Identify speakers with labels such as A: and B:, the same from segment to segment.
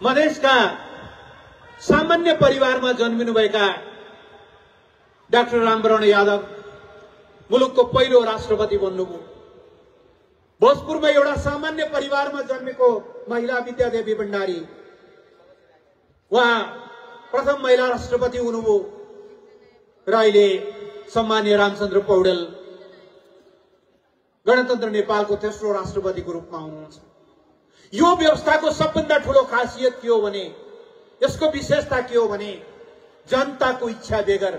A: मधेसका सामान्य परिवारमा जन्मिनुभएका डाक्टर रामवरण यादव मुलुकको पहिलो राष्ट्रपति बन्नुभयो। भोजपुरमा एउटा सामान्य परिवारमा जन्मेको महिला विद्यादेवी भण्डारी उहाँ प्रथम महिला राष्ट्रपति हुनुभयो र अहिले सम्माननीय रामचन्द्र पौडेल गणतन्त्र नेपालको तेस्रो राष्ट्रपतिको रूपमा हुनुहुन्छ। यो व्यवस्थाको सबभन्दा ठूलो खासियत के हो भने, यसको विशेषता के हो भने, जनताको इच्छा बेगर,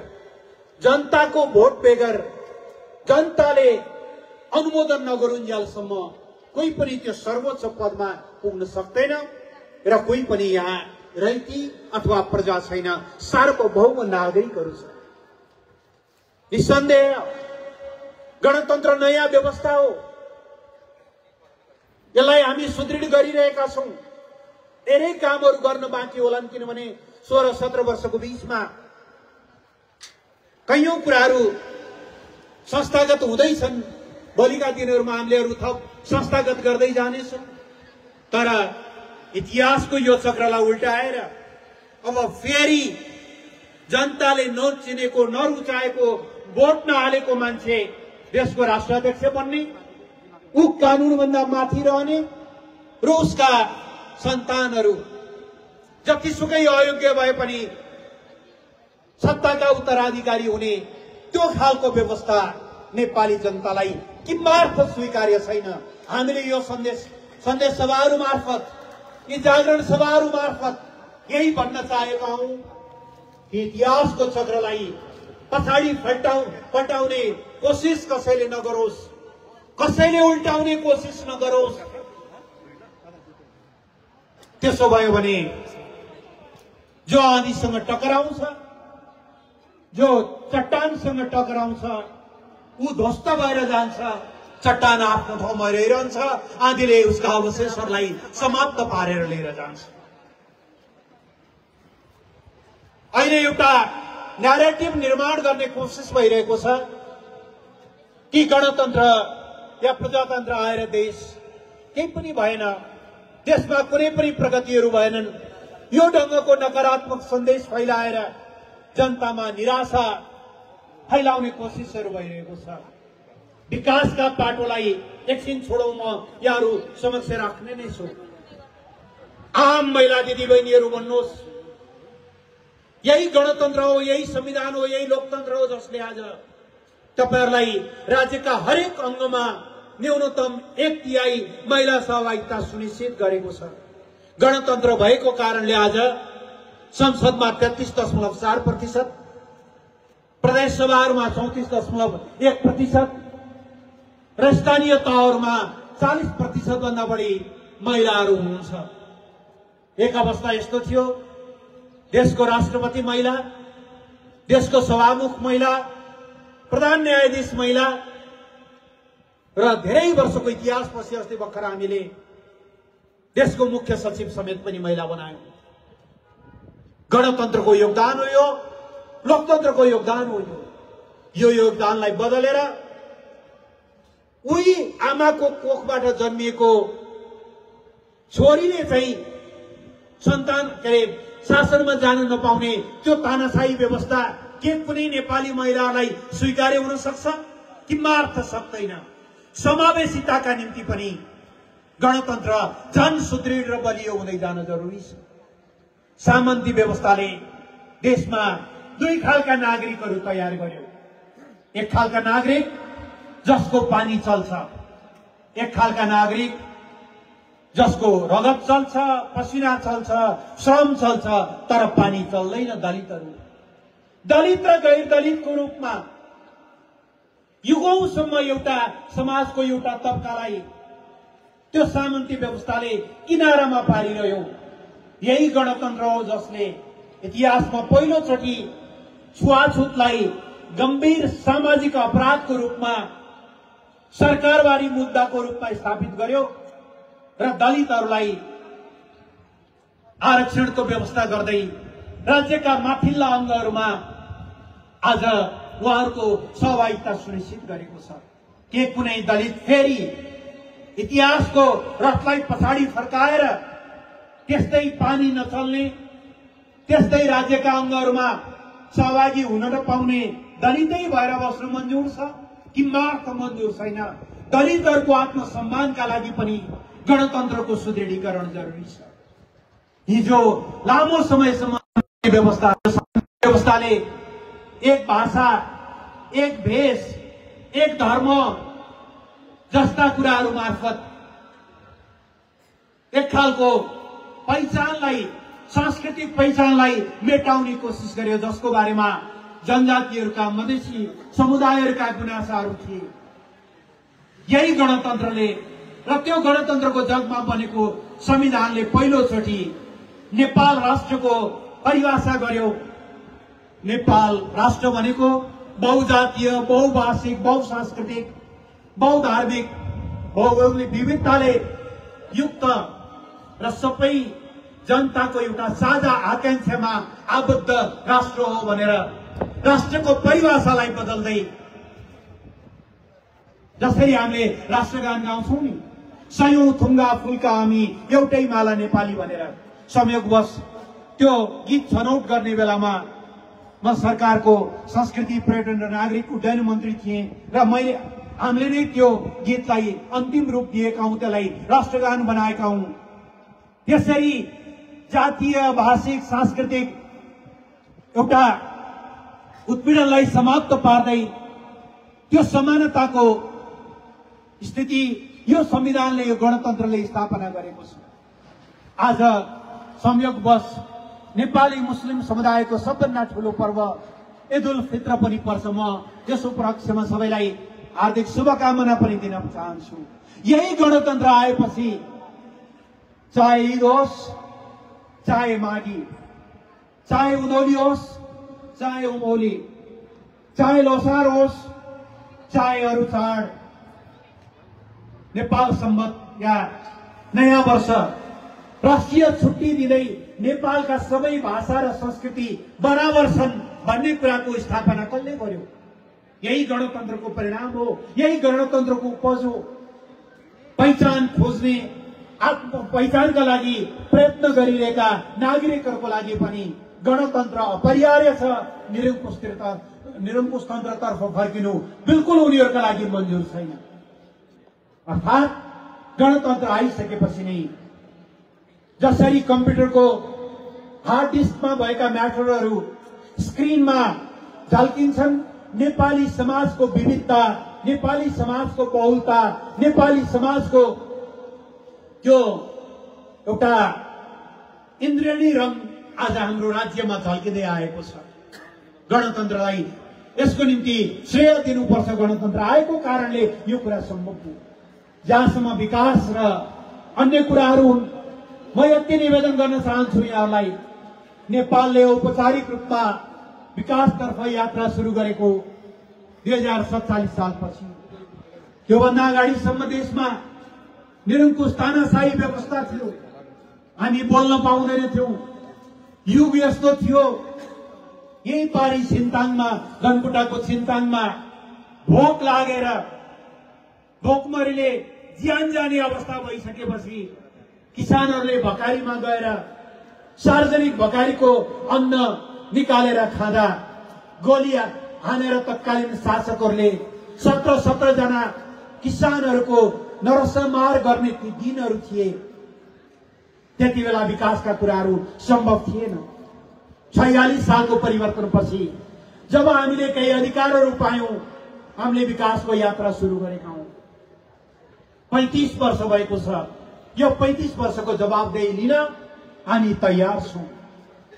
A: जनताको भोट बेगर, जनताले अनुमोदन नगरुन्जेलसम्म कोही पनि त्यो सर्वोच्च पदमा पुग्न सक्दैन र कोही पनि यहाँ रैती अथवा प्रजा छैन, सार्वभौम नागरिकहरू छन्। निसन्देह गणतन्त्र नयाँ व्यवस्था हो, यसलाई हामी सुदृढ गरिरहेका छौं। धेरै कामहरू गर्न बाँकी होलान्, किनभने 16-17 वर्षको बीचमा कैयौं कुराहरू संस्थागत हुँदैछन्। भोलिका दिनहरूमा हामीले अरू थप संस्थागत गर्दै जानेछौँ। तर इतिहासको यो चक्रलाई उल्टाएर अब फेरि जनताले नचिनेको, नरुचाएको, भोट नहालेको मान्छे देशको राष्ट्राध्यक्ष बन्ने, ऊ कानूनभन्दा माथि रहने र उसका सन्तानहरू जतिसुकै अयोग्य भए पनि सत्ताका उत्तराधिकारी हुने, त्यो खालको व्यवस्था नेपाली जनतालाई किमार्थ स्वीकार्य छैन। हामीले यो सन्देश सभाहरू मार्फत, यी जागरण सभाहरू मार्फत यही भन्न चाहेका हौं कि इतिहासको चक्रलाई पछाडि फटाउने कोसिस कसैले नगरोस्, कसैले उल्टाउने कोसिस नगरोस्। त्यसो भयो भने जो आँधीसँग टकराउँछ, जो चट्टानसँग टकराउँछ, ऊ ध्वस्त भएर जान्छ। चट्टान आफ्नो ठाउँमा रहिरहन्छ, आँधीले उसका अवशेषहरूलाई समाप्त पारेर लिएर जान्छ। अहिले एउटा न्यारेटिभ निर्माण गर्ने कोसिस भइरहेको छ कि गणतन्त्र या प्रजातन्त्र आएर देश केही पनि भएन, देशमा कुनै पनि प्रगतिहरू भएनन्। यो ढंगको नकारात्मक सन्देश फैलाएर जनतामा निराशा फैलाउने कोसिसहरू भइरहेको छ। विकासका पाटोलाई एकछिन छोडौं, म यहाँहरू समक्ष राख्ने नै छु। आम महिला दिदीबहिनीहरू भन्नुहोस्, यही गणतन्त्र हो, यही संविधान हो, यही लोकतन्त्र हो जसले आज तपाईहरुलाई राज्यका हरेक अंगमा न्यूनतम 1/3 महिला सहभागिता सुनिश्चित गरेको छ। गणतन्त्र भएको कारणले आज संसदमा 33.4%, प्रदेश सभाहरूमा 34.1% र स्थानीय तहहरूमा 40% भन्दा बढी महिलाहरू हुनुहुन्छ। एक अवस्था यस्तो थियो, देशको राष्ट्रपति महिला, देशको सभामुख महिला, प्रधान न्यायाधीश महिला र धेरै वर्षको इतिहासपछि अस्ति भर्खर हामीले देशको मुख्य सचिव समेत पनि महिला बनायौं। गणतन्त्रको योगदान हो यो, लोकतन्त्रको योगदान हो यो योगदानलाई बदलेर उही आमाको कोखबाट जन्मिएको छोरीले चाहिँ सन्तान शासनमा जान नपाउने त्यो तानाशाही व्यवस्था के कुनै नेपाली महिलालाई स्वीकार्य हुन सक्छ? किमार्थ सक्दैन। समावेशिताका निम्ति पनि गणतन्त्र झन सुदृढ र बलियो हुँदै जान जरुरी छ। सामन्ती व्यवस्थाले देशमा दुई खालका नागरिकहरू तयार गर्यो। एक खालका नागरिक जसको पानी चल्छ, एक खालका नागरिक जसको रगत चल्छ, पसिना चल्छ, श्रम चल्छ, तर पानी चल्दैन। दलितहरू, दलित र गैर दलितको रूपमा युगौंसम्म एउटा समाजको एउटा तबकालाई त्यो सामन्ती व्यवस्थाले किनारामा पारिरह्यो। यही गणतन्त्र हो जसले इतिहासमा पहिलोचोटि छुवाछुतलाई गम्भीर सामाजिक अपराधको रूपमा, सरकारवारी मुद्दाको रूपमा स्थापित गर्यो र दलितहरूलाई आरक्षणको व्यवस्था गर्दै राज्यका माथिल्ला अङ्गहरूमा आज उहाँहरूको सहभागिता सुनिश्चित गरेको छ। के कुनै दलित फेरि इतिहासको रथलाई पछाडि फर्काएर त्यस्तै पानी नचल्ने, त्यस्तै राज्यका अङ्गहरूमा सहभागी हुन नपाउने दलितै भएर बस्नु मन्जुर छ कि मार्ग मंजूर छैन। दलितहरूको आत्मसम्मानका लागि पनि गणतन्त्रको सुदृढीकरण जरुरी छ। हिजो लामो समयसम्म व्यवस्थाले एक भाषा, एक भेष, एक धर्म जस्ता कुराहरू मार्फत एक खालको पहिचानलाई, सांस्कृतिक पहिचानलाई मेटाउने कोसिस गर्यो, जसको बारेमा जनजातिहरूका, मधेसी समुदायहरूका गुनासाहरू थिए। यही गणतन्त्रले र त्यो गणतन्त्रको जगमा बनेको संविधानले पहिलोचोटि नेपाल राष्ट्रको परिभाषा गर्यो। नेपाल राष्ट्र भनेको बहुजातीय, बहुभाषिक, बहुसांस्कृतिक, बहुधार्मिक, भौगोलिक विविधताले युक्त र सबै जनताको एउटा साझा आकांक्षामा आबद्ध राष्ट्र हो भनेर राष्ट्रको परिभाषालाई बदल्दै, जसरी हामीले राष्ट्रगान गाउँछौं नि, सयौं थुङ्गा फुलका हामी एउटै माला नेपाली भनेर, संयोगवश त्यो गीत छनौट गर्ने बेलामा म सरकारको संस्कृति, पर्यटन र नागरिक उड्डयन मन्त्री थिएँ र हामीले नै त्यो गीतलाई अन्तिम रूप दिएका हौं, त्यसलाई राष्ट्रगान बनाएका हौं। त्यसरी जातीय, भाषिक, सांस्कृतिक एउटा उत्पीडनलाई समाप्त पार्दै त्यो समानताको स्थिति यो संविधानले, यो गणतन्त्रले स्थापना गरेको छ। आज संयोगवश नेपाली मुस्लिम समुदायको सबभन्दा ठूलो पर्व ईद उल फित्र पनि पर्छ। म यस उपलक्ष्यमा सबैलाई हार्दिक शुभकामना पनि दिन चाहन्छु। यही गणतन्त्र आएपछि चाहे ईद होस्, चाहे माघी, चाहे उधौली होस्, चाहे उमौली, चाहे लोसार होस्, चाहे अरू चाड, नेपाल सम्मत या नयाँ वर्ष राष्ट्रिय छुट्टी दिँदै नेपालका सबै भाषा र संस्कृति बराबर छन् भन्ने कुराको स्थापना कसले गर्यो? यही गणतन्त्रको परिणाम हो, यही गणतन्त्रको उपज हो। पहिचान खोज्ने, आत्म पहिचानका लागि प्रयत्न गरिरहेका नागरिकहरूको लागि पनि गणतन्त्र अपरिहार्य छ। निरङ्कुश तन्त्रतर्फ फर्किनु बिल्कुल उनीहरूका लागि मन्जुर छैन। अर्थात् गणतन्त्र आइसकेपछि नै जसरी कम्प्युटरको हार्ड डिस्कमा भएका म्याटरहरू स्क्रिनमा झल्किन्छन्, नेपाली समाजको विविधता, नेपाली समाजको बहुलता, नेपाली समाजको त्यो एउटा इन्द्रियणी रङ आज हाम्रो राज्यमा झल्किँदै आएको छ। गणतन्त्रलाई यसको निम्ति श्रेय दिनुपर्छ। गणतन्त्र आएको कारणले यो कुरा सम्भव हो। जहाँसम्म विकास र अन्य कुराहरू हुन्, म यति निवेदन गर्न चाहन्छु यहाँलाई, नेपालले औपचारिक रूपमा विकासतर्फ यात्रा सुरु गरेको 2047 सालपछि, त्योभन्दा अगाडिसम्म देशमा निरङ्कुश तानाशाही व्यवस्था थियो। हामी बोल्न पाउँदैनथ्यौं। युग यस्तो थियो, यही पारी छिन्ताङमा, धनकुटाको छिन्ताङमा भोक लागेर भोकमरीले ज्यान जाने अवस्था भइसकेपछि किसानहरूले भकारीमा गएर सार्वजनिक भकारीको अन्न निकालेर खाँदा गोली हानेर तत्कालीन शासकहरूले 17 जना किसानहरूको नरसंहार गर्ने ती दिनहरू थिए। त्यति बेला विकासका कुराहरू सम्भव थिएन। 46 सालको परिवर्तनपछि जब हामीले केही अधिकारहरू पायौं, हामीले विकासको यात्रा सुरु गरेका हौं। 35 वर्ष भएको छ। यो 35 वर्षको जवाबदेही लिन हामी तयार छौं।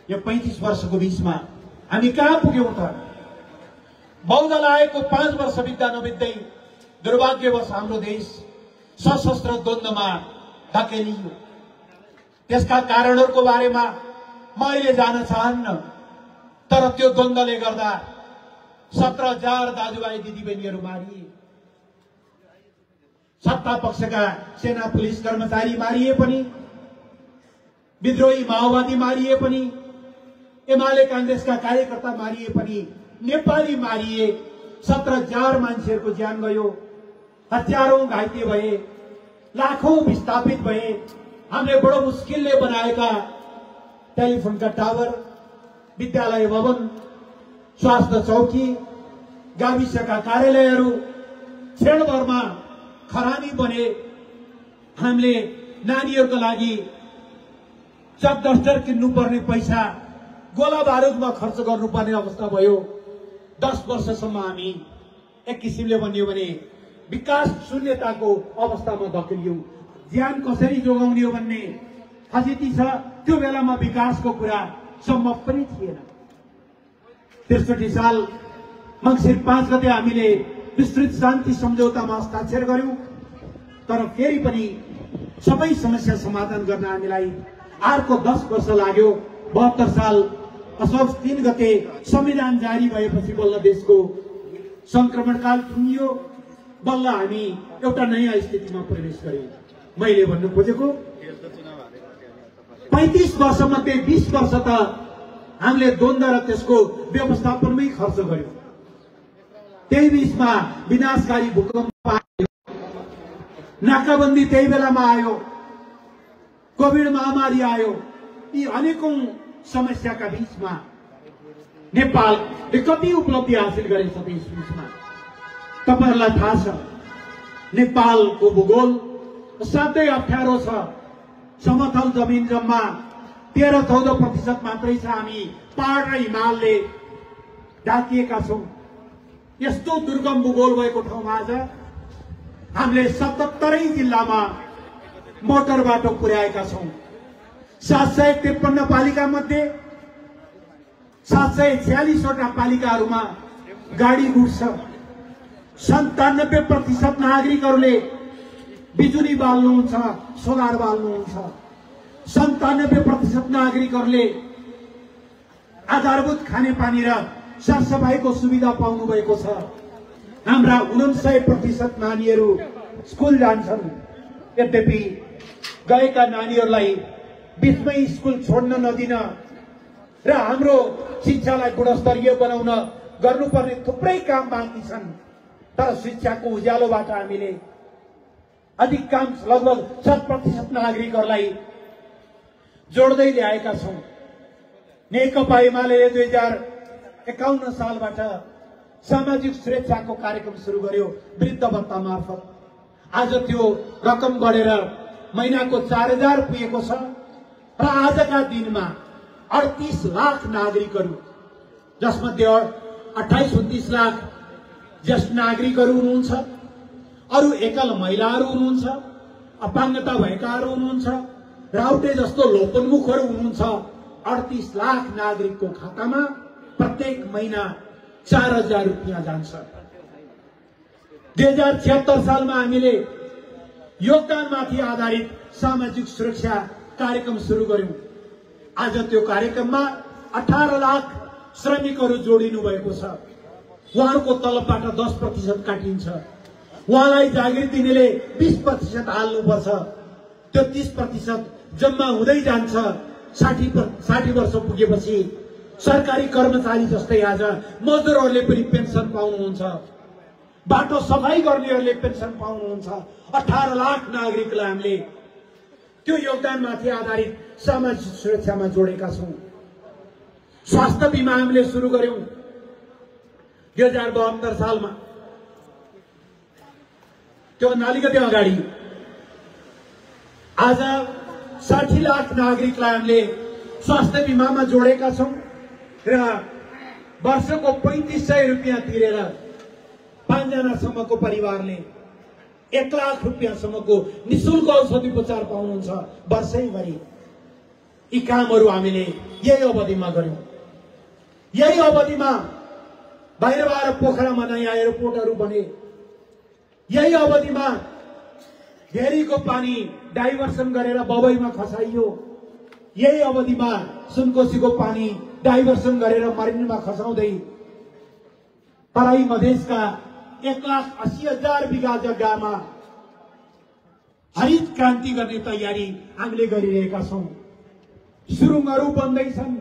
A: यो 35 वर्षको बीचमा हामी कहाँ पुग्यौं त? बहुदल आएको 5 वर्ष बित्दा नबित्दै दुर्भाग्यवश हाम्रो देश सशस्त्र द्वन्द्वमा धकेलियो। त्यसका कारणहरूको बारेमा म अहिले जान चाहन्न, तर त्यो द्वन्द्वले गर्दा 17,000 दाजुभाइ दिदीबहिनीहरू मारिए। सत्ता पक्षका सेना पुलिस कर्मचारी मारिए पनि, विद्रोही माओवादी मारिए पनि, एमाले कांग्रेसका कार्यकर्ता मारिए पनि, नेपाली मारिए। 17,000 मान्छेहरूको ज्यान गयो, हजारौं घाइते भए, लाखौं विस्थापित भए। हामीले बडो मुस्किलले बनाएका टेलिफोनका टावर, विद्यालय भवन, स्वास्थ्य चौकी, गाविसका कार्यालयहरू क्षणभरमा खरानी बने। हामीले नानीहरूको लागि चकडस्टर किन्नुपर्ने पैसा गोला बारुदमा खर्च गर्नुपर्ने अवस्था भयो। 10 वर्षसम्म हामी एक किसिमले भनियो भने विकास शून्यताको अवस्थामा धकेलियौं। ज्यान कसरी जोगाउने हो भन्ने फजिती छ। त्यो बेलामा विकासको कुरा सम्भव पनि थिएन। 63 साल मङ्सिर 5 गते हामीले विस्तृत शान्ति सम्झौतामा हस्ताक्षर गर्यौं। तर फेरि पनि सबै समस्या समाधान गर्न हामीलाई अर्को 10 वर्ष लाग्यो। 72 साल असोज 3 गते संविधान जारी भएपछि बल्ल देशको संक्रमणकाल थुनियो, बल्ल हामी एउटा नयाँ स्थितिमा प्रवेश गर्यौं। मैले भन्नु खोजेको 35 वर्ष मध्ये 20 वर्ष त हामीले द्वन्द्व र त्यसको व्यवस्थापनमै खर्च गर्यौं। त्यही बीचमा विनाशकारी भूकम्प आयो, नाकाबन्दी त्यही बेलामा आयो, कोभिड महामारी आयो। यी अनेकौं समस्याका बीचमा नेपालले कति उपलब्धि हासिल गरेछ त्यस बीचमा तपाईहरुलाई थाहा छ। नेपालको भूगोल साथै अप्ठ्यारो छ। समतल जमिन जम्मा 13-14% मात्रै छ। हामी पहाड र हिमालले ढाकिएका छौं। यस्तो दुर्गम भूगोल भएको ठाउँमा आज हामीले 77 जिल्लामा मोटर बाटो पुर्याएका छौं। 753 पालिका मध्ये 746 वटा पालिकाहरूमा गाडी गुड्छ। 97% नागरिकहरूले बिजुली बाल्नुहुन्छ, सोलर बाल्नुहुन्छ। 97% नागरिकहरूले आधारभूत खानेपानी र सरसफाईको सुविधा पाउनु भएको छ। हाम्रा 49% नानीहरू स्कुल जान्छन्। यद्यपि गएका नानीहरूलाई बीचमै स्कुल छोड्न नदिन र हाम्रो शिक्षालाई गुणस्तरीय बनाउन गर्नुपर्ने थुप्रै काम बाँकी छन्। तर शिक्षाको उज्यालोबाट हामीले अधिकांश लगभग 60% नागरिकहरूलाई जोड्दै ल्याएका छौं। नेकपा एमाले 2051 सालबाट सामाजिक सुरक्षाको कार्यक्रम सुरु गर्यो वृद्ध भत्ता मार्फत। आज त्यो रकम बढेर महिनाको 4000 पुगेको छ र आजका दिनमा 38 लाख नागरिकहरू, जसमध्ये 28-29 लाख ज्येष्ठ नागरिकहरू हुनुहुन्छ, अरू एकल महिलाहरू हुनुहुन्छ, अपाङ्गता भएकाहरू हुनुहुन्छ, राउटे जस्तो लोपोन्मुखहरू हुनुहुन्छ। 38 लाख नागरिकको खातामा प्रत्येक महिना 4000 रुपियाँ जान्छ। 2076 सालमा हामीले योगदानमाथि आधारित सामाजिक सुरक्षा कार्यक्रम सुरु गर्यौं। आज त्यो कार्यक्रममा 18 लाख श्रमिकहरू जोडिनु भएको छ। उहाँहरूको तलबबाट 10% काटिन्छ। उहाँलाई जागिर दिनेले 20% हाल्नुपर्छ। त्यो 30% जम्मा हुँदै जान्छ। 60 वर्ष पुगेपछि सरकारी कर्मचारी जस्तै आज मजदुरहरूले पनि पेन्सन पाउनुहुन्छ, बाटो सफाई गर्नेहरूले पेन्सन पाउनुहुन्छ। 18 लाख नागरिकलाई हामीले त्यो योगदानमाथि आधारित सामाजिक सुरक्षामा जोडेका छौं। स्वास्थ्य बीमा हामीले सुरु गर्यौं 2072 सालमा। त्यो अलिकति अगाडि आज 60 लाख नागरिकलाई हामीले स्वास्थ्य बीमामा जोडेका छौं र वर्षको 3500 रुपियाँ तिरेर 5 जनासम्मको परिवारले 1 लाख रुपियाँसम्मको निशुल्क औषधि उपचार पाउनुहुन्छ वर्षैभरि। यी कामहरू हामीले यही अवधिमा गर्यौं। यही अवधिमा बाहिरबाट पोखरामा नयाँ एयरपोर्टहरू बने। यही अवधिमा घेरीको पानी डाइभर्सन गरेर बबईमा खसाइयो। यही अवधिमा सुनकोसीको पानी डाइभर्सन गरेर मरिनमा खसाउँदै तराई मधेसका 1,80,000 बिघा जग्गामा हरित क्रान्ति गर्ने तयारी हामीले गरिरहेका छौं। सुरुङहरू बन्दैछन्,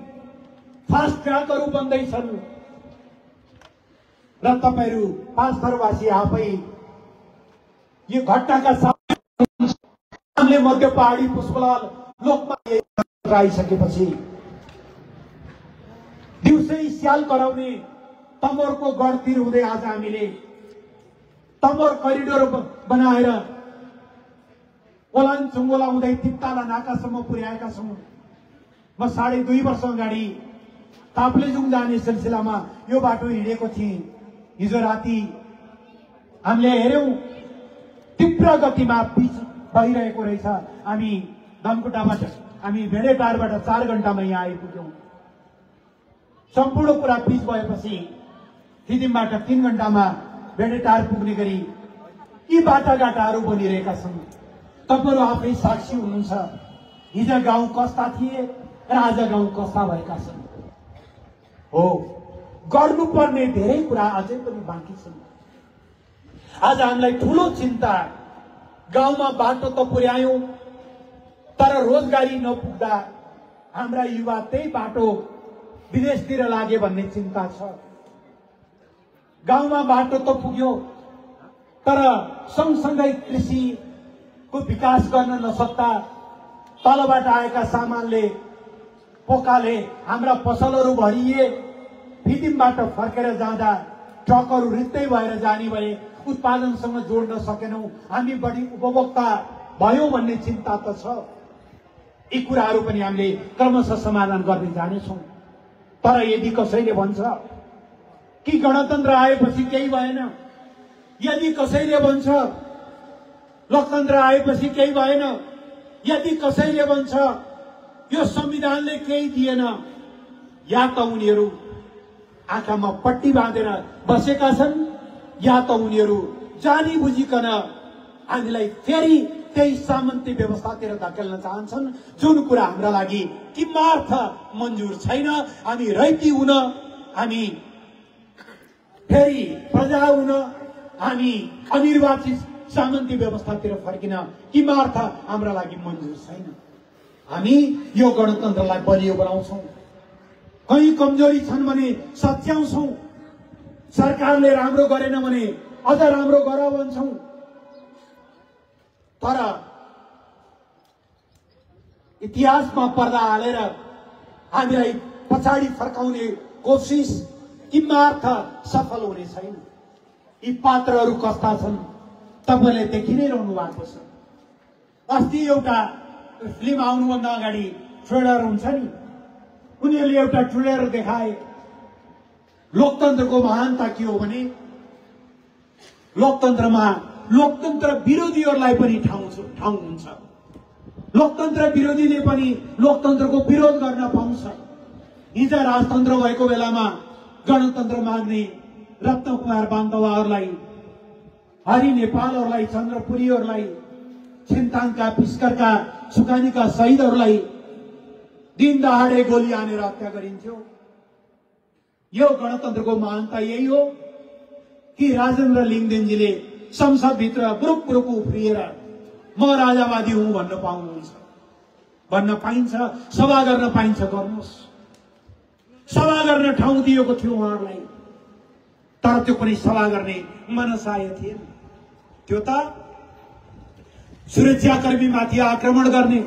A: फास्ट ट्र्याकहरू बन्दैछन् र तपाईहरू पाँचथरवासी आफै यो घटनाका हामीले मध्य पहाडी पुष्पलाल लोकमा आइसकेपछि दिउँसै स्याल कराउने तमोरको गढतिर हुँदै आज हामीले तमोर करिडोर बनाएर ओलान चुङ्गोला हुँदै तित्ताला नाकासम्म पुर्याएका छौं। म 2.5 वर्ष अगाडि ताप्लेजुङ जाने सिलसिलामा यो बाटो हिँडेको थिएँ। हिजो राति हामीले हेर्यौं तीव्र गतिमा पिच भइरहेको रहेछ। हामी धनकुटाबाट हामी भेडेटारबाट 4 घण्टामा यहाँ आइपुग्यौं। सम्पूर्ण कुरा पिच भएपछि फिदिमबाट 3 घण्टामा भेडेटार पुग्ने गरी यी बाटाघाटाहरू बनिरहेका छन्। तपाईहरु आफै साक्षी हुनुहुन्छ। हिजो गाउँ कस्ता थिए र आज गाउँ कस्ता भएका छन्। हो, गर्नुपर्ने धेरै कुरा अझै पनि बाँकी छन्। आज हामीलाई ठूलो चिन्ता, गाउँमा बाटो त पुर्यायौं तर रोजगारी नपुग्दा हाम्रा युवा त्यही बाटो विदेशतिर लागे भन्ने चिन्ता छ। गाउँमा बाटो त पुग्यो तर सँगसँगै कृषिको विकास गर्न नसक्दा तलबाट आएका सामानले पोकाले हाम्रा पसलहरू भरिए। फिदिमबाट फर्केर जाँदा ट्रकहरू रित्तै भएर जाने भए उत्पादनसँग जोड्न सकेनौं। हामी बढी उपभोक्ता भयौं भन्ने चिन्ता त छ। यी कुराहरू पनि हामीले क्रमशः समाधान गर्दै जानेछौं। तर यदि कसैले भन्छ कि गणतन्त्र आएपछि केही भएन, यदि कसैले भन्छ लोकतन्त्र आएपछि केही भएन, यदि कसैले भन्छ यो संविधानले केही दिएन, या त उनीहरू आँखामा पट्टी बाँधेर बसेका छन् या त उनीहरू जानी बुझिकन हामीलाई फेरि त्यही सामन्ती व्यवस्थातिर धकेल्न चाहन्छन्, जुन कुरा हाम्रा लागि किमार्थ मन्जुर छैन। हामी रैती हुन, हामी फेरि प्रजा हुन, हामी अनिर्वाचित सामन्ती व्यवस्थातिर फर्किन किमार्थ हाम्रा लागि मन्जुर छैन। हामी यो गणतन्त्रलाई बलियो बनाउँछौं। कहीँ कमजोरी छन् भने सच्याउँछौं। सरकारले राम्रो गरेन भने अझ राम्रो गर भन्छौं। तर इतिहासमा पर्दा हालेर हामीलाई पछाडि फर्काउने कोसिस किमार्थ सफल हुने छैन। यी पात्रहरू कस्ता छन् तपाईले देखि नै रहनु भएको छ। अस्ति एउटा फिल्म आउनुभन्दा अगाडि ट्रेलर हुन्छ नि, उनीहरूले एउटा ट्रेलर देखाए। लोकतन्त्रको महानता के हो भने लोकतन्त्रमा लोकतन्त्र विरोधीहरूलाई पनि ठाउँ हुन्छ। लोकतन्त्र विरोधीले पनि लोकतन्त्रको विरोध गर्न पाउँछ। हिजो राजतन्त्र भएको बेलामा गणतन्त्र माग्ने रत्नकुमार बान्तवाहरूलाई, हरि नेपालहरूलाई, चन्द्रपुरीहरूलाई, छिन्ताङका पिस्करका सुकानीका शहीदहरूलाई दिन दहाडे गोली हानेर हत्या गरिन्थ्यो। यो गणतन्त्रको महानता यही हो कि राजेन्द्र लिङदेनजीले संसदभित्र बुरुक बुरुक उफ्रिएर म राजावादी हुँ भन्न पाउनुहुन्छ, भन्न पाइन्छ। सभा गर्न पाइन्छ, गर्नुहोस्। सभा गर्न ठाउँ दिएको थियो उहाँहरूलाई, तर त्यो पनि सभा गर्ने मनसाय थिएन। त्यो त सुरक्षाकर्मीमाथि आक्रमण गर्ने,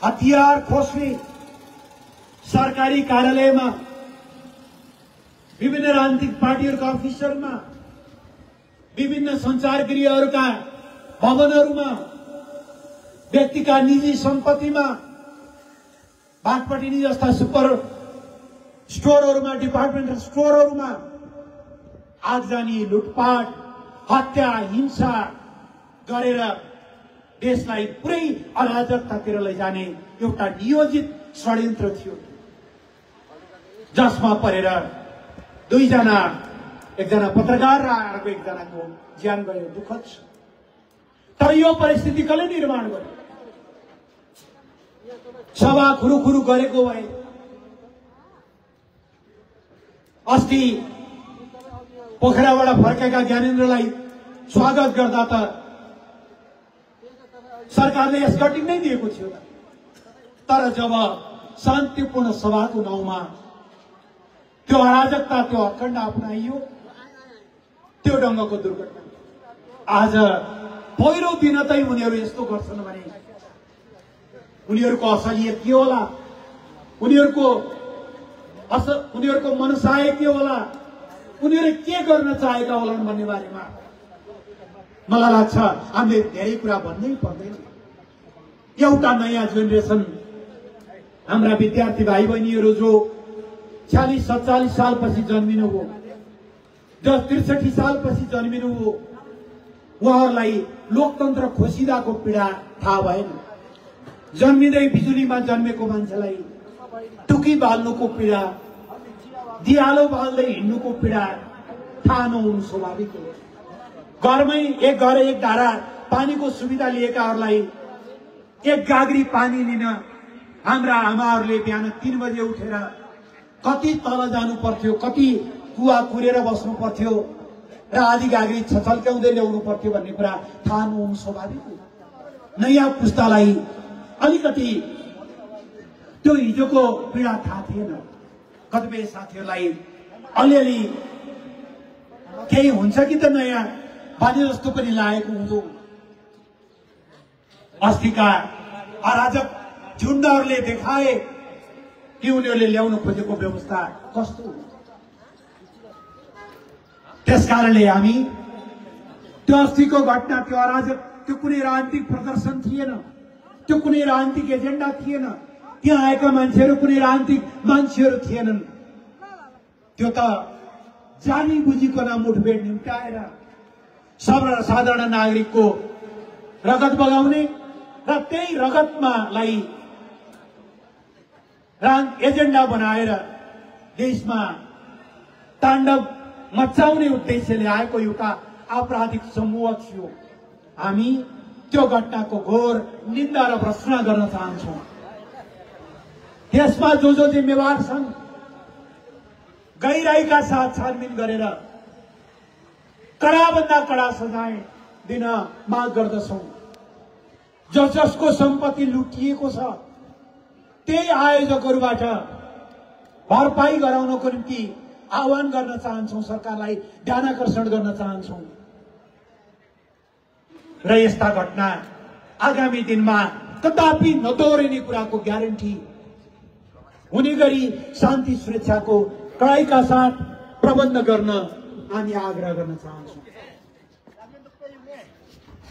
A: हतियार खोज्ने, सरकारी कार्यालयमा, विभिन्न राजनीतिक पार्टीहरूका अफिसहरूमा, विभिन्न सञ्चारगृहहरूका भवनहरूमा, व्यक्तिका निजी सम्पत्तिमा, भाटपटिनी जस्ता सुपर स्टोरहरूमा, डिपार्टमेन्टल स्टोरहरूमा आगजनी, लुटपाट, हत्या, हिंसा गरेर देशलाई पुरै अराजकतातिर लैजाने एउटा नियोजित षड्यन्त्र थियो, जसमा परेर दुईजना, एकजना पत्रकार र अर्को एकजनाको ज्यान गयो। दुःखद छ। तर यो परिस्थिति कसले निर्माण गर्यो? सभा खुरुखुरु गरेको भए अस्ति पोखराबाट फर्केका ज्ञानेन्द्रलाई स्वागत गर्दा त सरकारले यस गटिङ नै दिएको थियो। तर जब शान्तिपूर्ण सभाको नाउँमा त्यो अराजकता, त्यो अखण्ड अपनाइयो, त्यो ढंगको दुर्घटना आज पहिलो दिन चाहिँ उनीहरू यस्तो गर्छन् भने उनीहरूको असलियत के होला, उनीहरूको मनसाय के होला, उनीहरूले के गर्न चाहेका होलान् भन्ने बारेमा मलाई लाग्छ हामीले धेरै कुरा भन्नै पर्दैन। एउटा नयाँ जेनेरेसन हाम्रा विद्यार्थी भाइ बहिनीहरू जो 46-47 सालपछि जन्मिनुभयो, जो 63 सालपछि जन्मिनुभयो, उहाँहरूलाई लोकतन्त्र खोसिदाको पीडा थाहा भएन। जन्मिँदै बिजुलीमा जन्मेको मान्छेलाई टुकी बाल्नुको पीडा, दियालो बाल्दै हिँड्नुको पीडा थाहा नहुनु स्वाभाविक हो। घरमै एक घर एक धारा पानीको सुविधा लिएकाहरूलाई एक गाग्री पानी लिन हाम्रा आमाहरूले बिहान 3 बजे उठेर कति तल जानु पर्थ्यो, कति कुवा कुरेर बस्नु पर्थ्यो र आधी गाग्री छछल्क्याउँदै ल्याउनु पर्थ्यो भन्ने कुरा थाहा नहुनु स्वाभाविक हो। नयाँ पुस्तालाई अलिकति त्यो हिजोको पीडा थाहा थिएन। कतिपय साथीहरूलाई अलिअलि केही हुन्छ कि त नयाँ बाजे जस्तो पनि लागेको हुँदो। अस्तिका अराजक झुण्डहरूले देखाए कि उनीहरूले ल्याउन खोजेको व्यवस्था कस्तो हो। त्यसकारणले हामी त्यो अस्तिको घटना, त्यो अराजक, त्यो कुनै राजनीतिक प्रदर्शन थिएन, त्यो कुनै राजनीतिक एजेन्डा थिएन, त्यहाँ आएका मान्छेहरू कुनै राजनीतिक मान्छेहरू थिएनन्। त्यो त जानी बुझिकन मुठभेड निम्त्याएर साधारण नागरिकको रगत बगाउने र त्यही रगतमालाई एजेन्डा बनाएर देशमा ताण्डव मचाउने उद्देश्यले आएको एउटा आपराधिक समूह थियो। हामी त्यो घटनाको घोर निन्दा र भर्त्सना गर्न चाहन्छौं। त्यसमा जो जिम्मेवार छन् गहिराईका साथ छानबिन गरेर कडाभन्दा कडा सजाय दिन माग गर्दछौं। जसको सम्पत्ति लुटिएको छ त्यही आयोजकहरूबाट भरपाई गराउनको निम्ति आह्वान गर्न चाहन्छौं, सरकारलाई ध्यानाकर्षण गर्न चाहन्छौं। र यस्ता घटना आगामी दिनमा कदापि नदोहोरिने कुराको ग्यारेन्टी हुने गरी शान्ति सुरक्षाको कडाइका साथ प्रबन्ध गर्न हामी आग्रह गर्न चाहन्छौं।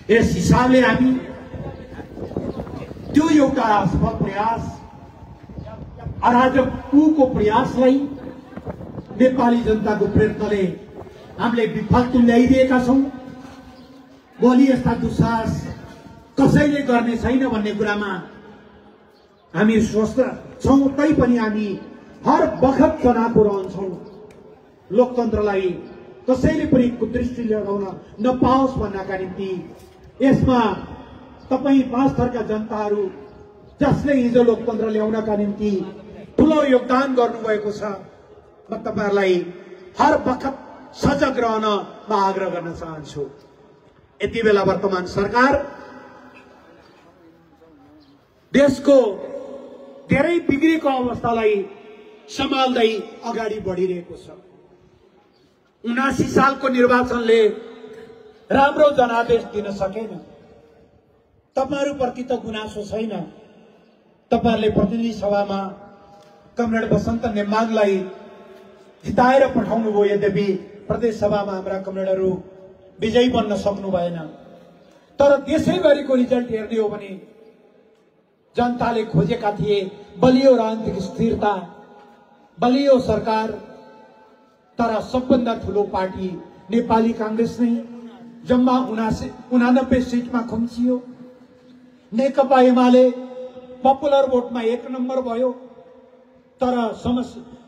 A: यस हिसाबले हामी त्यो एउटा असफल प्रयास, अराजकको प्रयासलाई नेपाली जनताको प्रयत्नले हामीले विफल तुल्याइदिएका छौं। भोलि यस्ता दुस्साहस कसैले गर्ने छैन भन्ने कुरामा हामी स्वस्थ छौं। तैपनि हामी हर बखत तनावको रहन्छौं। लोकतन्त्रलाई कसैले पनि कुदृष्टि लगाउन नपाओस् भन्नका निम्ति यसमा तपाई 5 थरका जनताहरू जसले हिजो लोकतन्त्र ल्याउनका निम्ति ठूलो योगदान गर्नुभएको छ, म तपाईहरुलाई हर बखत सजग रहन म आग्रह गर्न चाहन्छु। यति बेला वर्तमान सरकार देशको धेरै बिग्रेको अवस्थालाई सम्हाल्दै अगाडि बढिरहेको छ। 79 सालको निर्वाचनले राम्रो जनादेश दिन सकेन। तपाईहरुप्रति त गुनासो छैन। तपाईहरुले प्रतिनिधि सभामा कमरेड बसन्त नेमाङलाई जिताएर पठाउनु भयो, यद्यपि प्रदेश सभामा हाम्रा कमरेडहरू विजयी बन्न सक्नु भएन। तर त्यसैगरीको रिजल्ट हेर्ने हो भने जनताले खोजेका थिए बलियो राजनीतिक स्थिरता, बलियो सरकार। तर सबभन्दा ठूलो पार्टी नेपाली कांग्रेस नै जम्मा 89 सीटमा खुम्चियो। नेकपा एमाले पपुलर भोटमा 1 नम्बर भयो, तर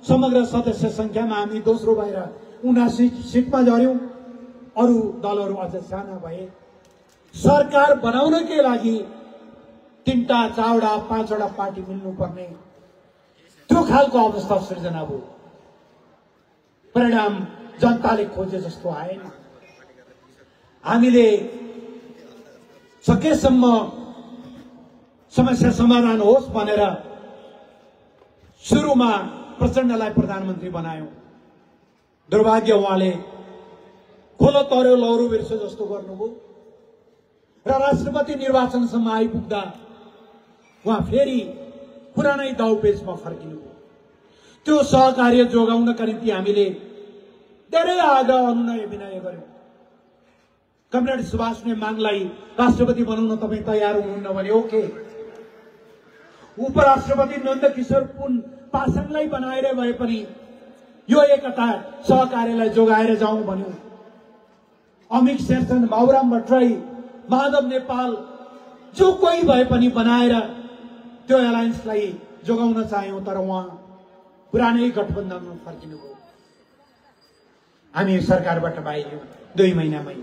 A: समग्र सदस्य संख्यामा हामी दोस्रो भएर 79 सीटमा झर्यौं। अरु दलहरू अझ साना भए। सरकार बनाउनकै लागि 3टा 4वटा 5वटा पार्टी मिल्नुपर्ने त्यो खालको अवस्था सृजना भयो। परिणाम जनताले खोजे जस्तो आएन। हामीले सकेसम्म समस्या समाधान होस् भनेर सुरुमा प्रचण्डलाई प्रधानमन्त्री बनायौं। दुर्भाग्य उहाँले खोलो तर्यो लौरो बिर्सो जस्तो गर्नुभयो। र राष्ट्रपति निर्वाचनसम्म आइपुग्दा उहाँ फेरि पुरानै दाउपेचमा फर्किनुभयो। त्यो सहकार्य जोगाउनका निम्ति हामीले धेरै आग्रह अनुनय विनय गर्यौं। कमरेड सुभाष नेमाङलाई राष्ट्रपति बनाउन तपाईं तयार हुनुहुन्न भने ओके, उपराष्ट्रपति नन्दकिशोर पासाङलाई बनाएर भए पनि यो एकता सहकार्यलाई जोगाएर जाउँ भन्यौं। अमिक शेरचन, बाबुराम भट्टराई, माधव नेपाल, जो कोही भए पनि बनाएर त्यो एलायन्सलाई जोगाउन चाह्यौं, तर उहाँ पुरानै गठबन्धनमा फर्किनुभयो। हामी सरकारबाट बाहिरियौं 2 महिनामै।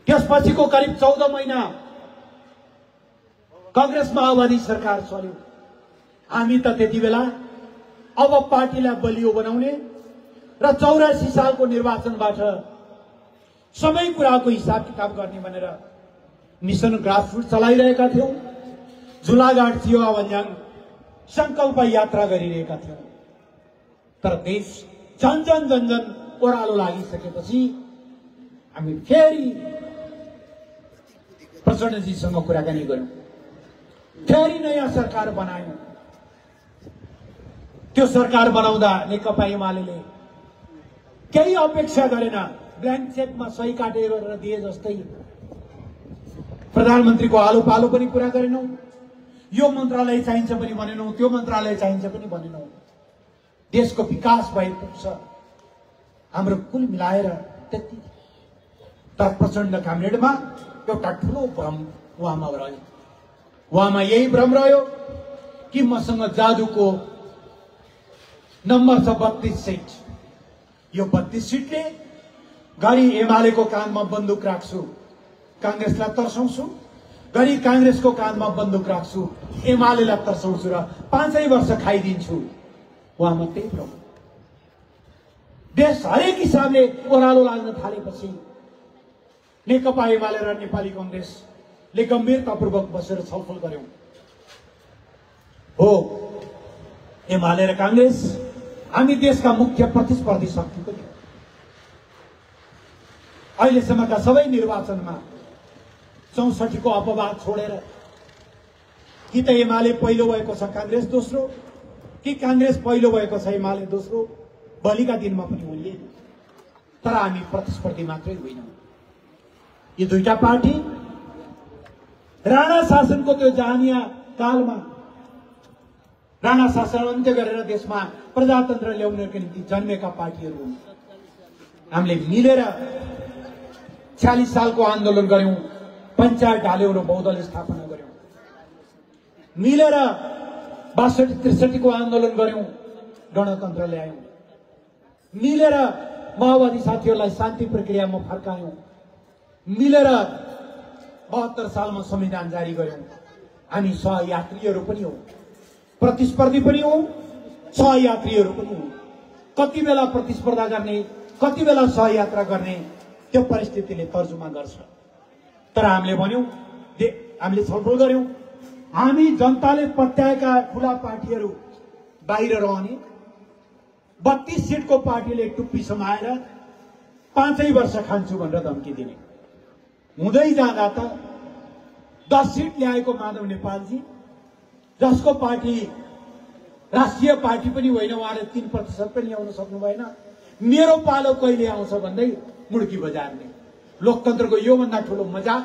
A: त्यसपछिको करिब 14 महिना कांग्रेस माओवादी सरकार चल्यो। हामी त त्यति बेला अब पार्टीलाई बलियो बनाउने र 84 सालको निर्वाचनबाट सबै कुराको हिसाब किताब गर्ने भनेर मिशन ग्रासरुट चलाइरहेका थियौं। झुलाघाट चिवा भन्ज्याङ संकल्प यात्रा गरिरहेका थियौं। तर देश जन ओह्रालो लागिसकेपछि हामी फेरि प्रचण्डजीसँग कुराकानी गर्यौं, फेरि नयाँ सरकार बनायौं। त्यो सरकार बनाउँदा नेकपा एमाले केही अपेक्षा गरेन, ब्ल्याङ्क चेकमा सही काटेर गरेर दिए जस्तै। प्रधानमन्त्रीको आलो पालो पनि पूरा गरेनौं, यो मन्त्रालय चाहिन्छ पनि भनेनौं, त्यो मन्त्रालय चाहिन्छ पनि भनेनौं। देशको विकास भए पुग्छ हाम्रो कुल मिलाएर त्यति। तर प्रचण्ड कामरेडमा एउटा ठूलो भ्रम उहाँमा रह्यो। उहाँमा यही भ्रम रह्यो कि मसँग जादुको नम्बर छ 32 सीट, यो 32 सीटले घरि एमालेको काँधमा बन्दुक राख्छु, कांग्रेसलाई तर्साउँछु, घरि कांग्रेसको काँधमा बन्दुक राख्छु, एमालेलाई तर्साउँछु र 5 वर्ष खाइदिन्छु। उहाँमा त्यही भ्रम। देश हरेक हिसाबले ओह्रालो लाग्न थालेपछि नेकपा एमाले र नेपाली कांग्रेसले गम्भीरतापूर्वक बसेर छलफल गर्यौं। हो, एमाले र कांग्रेस हामी देशका मुख्य प्रतिस्पर्धी शक्ति पनि हो। अहिलेसम्मका सबै निर्वाचनमा 64 को अपवाद छोडेर कि त एमाले पहिलो भएको छ, कांग्रेस दोस्रो, कि कांग्रेस पहिलो भएको छ, एमाले दोस्रो, भोलिका दिनमा पनि होइए। तर हामी प्रतिस्पर्धी मात्रै होइनौं। यी दुईटा पार्टी राणा शासनको त्यो जहानिया कालमा राणा शासन अन्त्य गरेर देशमा प्रजातन्त्र ल्याउनका निम्ति जन्मेका पार्टीहरू हुन्। हामीले मिलेर 46 सालको आन्दोलन गर्यौं, पञ्चायत ढाल्यौं र बहुदल स्थापना गर्यौं। मिलेर 62-63 को आन्दोलन गर्यौं, गणतन्त्र ल्यायौं। मिलेर माओवादी साथीहरूलाई शान्ति प्रक्रियामा फर्कायौं। मिलेर 72 सालमा संविधान जारी गर्यौं। हामी सहयात्रीहरू पनि हौं, प्रतिस्पर्धी पनि हौं, सहयात्रीहरू पनि हौं। कति बेला प्रतिस्पर्धा गर्ने, कति बेला सहयात्रा गर्ने, त्यो परिस्थितिले तर्जुमा गर्छ। तर हामीले भन्यौं, हामीले छलफल गर्यौं, हामी जनताले पत्याएका ठूला पार्टीहरू बाहिर रहने, 32 सीटको पार्टीले टुप्पी समाएर 5 वर्ष खान्छु भनेर धम्की दिने। हुँदै जाँदा त 10 सीट ल्याएको माधव नेपालजी, जसको पार्टी राष्ट्रिय पार्टी पनि होइन, उहाँले 3% पनि ल्याउन सक्नु भएन। मेरो पालो कहिले आउँछ भन्दै मुड्की बजार्ने। लोकतन्त्रको योभन्दा ठूलो मजाक,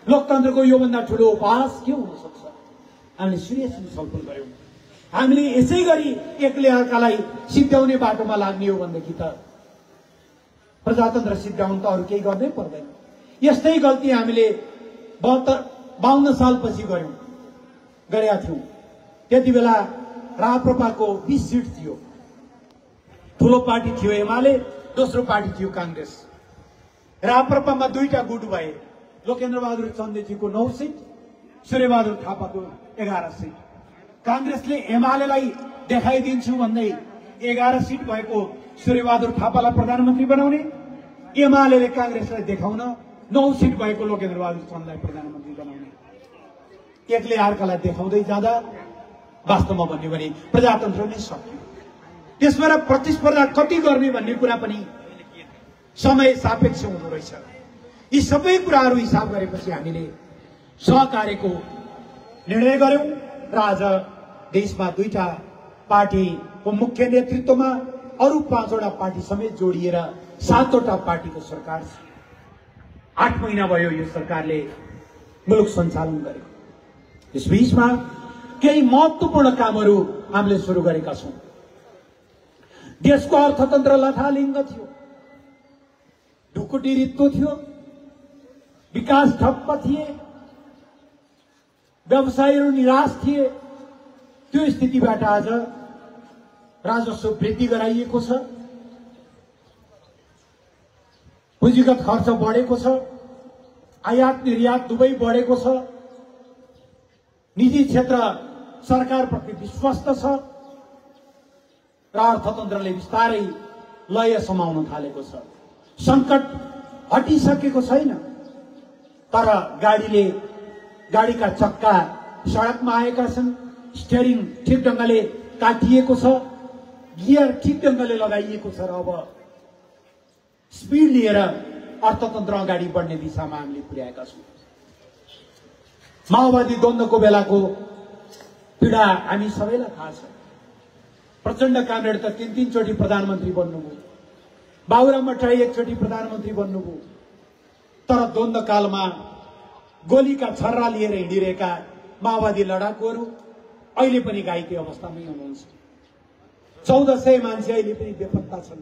A: लोकतन्त्रको योभन्दा ठूलो उपहास के हुन सक्छ? हामीले सिरियसली छलफल गर्यौं। हामीले यसै गरी एकले अर्कालाई सिद्ध्याउने बाटोमा लाग्ने हो भनेदेखि त प्रजातन्त्र सिद्ध्याउन त अरु केही गर्नै पर्दैन। यस्तै गल्ती हामीले 52 सालपछि गरेका थियौं। त्यति बेला राप्रपाको 20 सीट थियो। ठूलो पार्टी थियो एमाले, दोस्रो पार्टी थियो कांग्रेस। राप्रपामा दुईटा गुट भए, लोकेन्द्र बहादुर चन्देजीको 9 सीट, सूर्यबहादुर थापाको 11 सीट। कांग्रेसले एमालेलाई देखाइदिन्छु भन्दै 11 सीट भएको सूर्यबहादुर थापालाई प्रधानमन्त्री बनाउने, एमालेले कांग्रेसलाई देखाउन 9 सीट भएको लोकेन्द्र बहादुर चन्दलाई प्रधानमन्त्री बनाउने। एकले अर्कालाई देखाउँदै जाँदा वास्तवमा भन्यो भने प्रजातन्त्र नै सक्यो। त्यसबाट प्रतिस्पर्धा कति गर्ने भन्ने कुरा पनि समय सापेक्ष हुँदो रहेछ। यी सबै कुराहरू हिसाब गरेपछि हामीले सहकार्यको निर्णय गर्यौं र आज देशमा दुईटा पार्टीको मुख्य नेतृत्वमा अरु 5वटा पार्टी समेत जोडिएर 7वटा पार्टीको सरकार छ। 8 महिना भयो यो सरकारले मुलुक सञ्चालन गरेको। यस बीचमा केही महत्त्वपूर्ण कामहरू हामीले सुरु गरेका छौं। देशको अर्थतन्त्र लथालिङ्ग थियो, ढुकुटिरित्तो थियो, विकास ठप्प थिए, व्यवसायीहरू निराश थिए। त्यो स्थितिबाट आज राजस्व वृद्धि गराइएको छ, पुँजीगत खर्च बढेको छ, आयात निर्यात दुवै बढेको छ, निजी क्षेत्र सरकारप्रति विश्वस्त छ र अर्थतन्त्रले बिस्तारै लय समाउन थालेको छ। संकट हटिसकेको छैन, तर गाडीका चक्का सडकमा आएका छन्, स्टियरिङ ठिक ढंगले काटिएको छ, गियर ठिक ढंगले लगाइएको छ र अब स्पिड लिएर अर्थतन्त्र अगाडि बढ्ने दिशामा हामीले पुर्याएका छौं। माओवादी द्वन्द्वको बेलाको पीडा हामी सबैलाई थाहा छ। प्रचण्ड कामरेड त 3 चोटि प्रधानमन्त्री बन्नुभयो, बाबुराम भट्टराई एकचोटि प्रधानमन्त्री बन्नुभयो, तर द्वन्द्व कालमा गोलीका छर्रा लिएर हिँडिरहेका माओवादी लडाकुहरू अहिले पनि घाइते अवस्थामै हुनुहुन्छ। 1400 मान्छे अहिले पनि बेपत्ता छन्।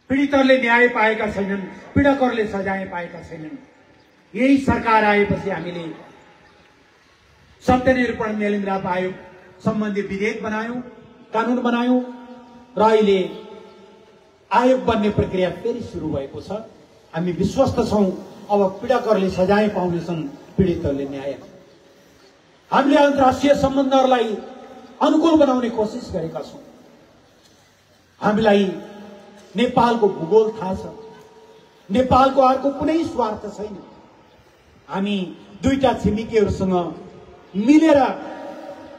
A: पीडितहरूले न्याय पाएका छैनन्, पीडकहरूले सजाय पाएका छैनन्। यही सरकार आएपछि हामीले सत्यनिरूपण मेलमिलाप आयोग सम्बन्धी विधेयक बनायौं, कानून बनायौं र अहिले आयोग बन्ने प्रक्रिया फेरि सुरु भएको छ। हामी विश्वस्त छौं अब पीडकहरूले सजाय पाउनेछन्, पीडितहरूले न्याय। हामीले अन्तर्राष्ट्रिय सम्बन्धहरूलाई अनुकूल बनाउने कोसिस गरेका छौं। हामीलाई नेपालको भूगोल थाहा छ, नेपालको अर्को कुनै स्वार्थ छैन। हामी दुईटा छिमेकीहरूसँग मिलेर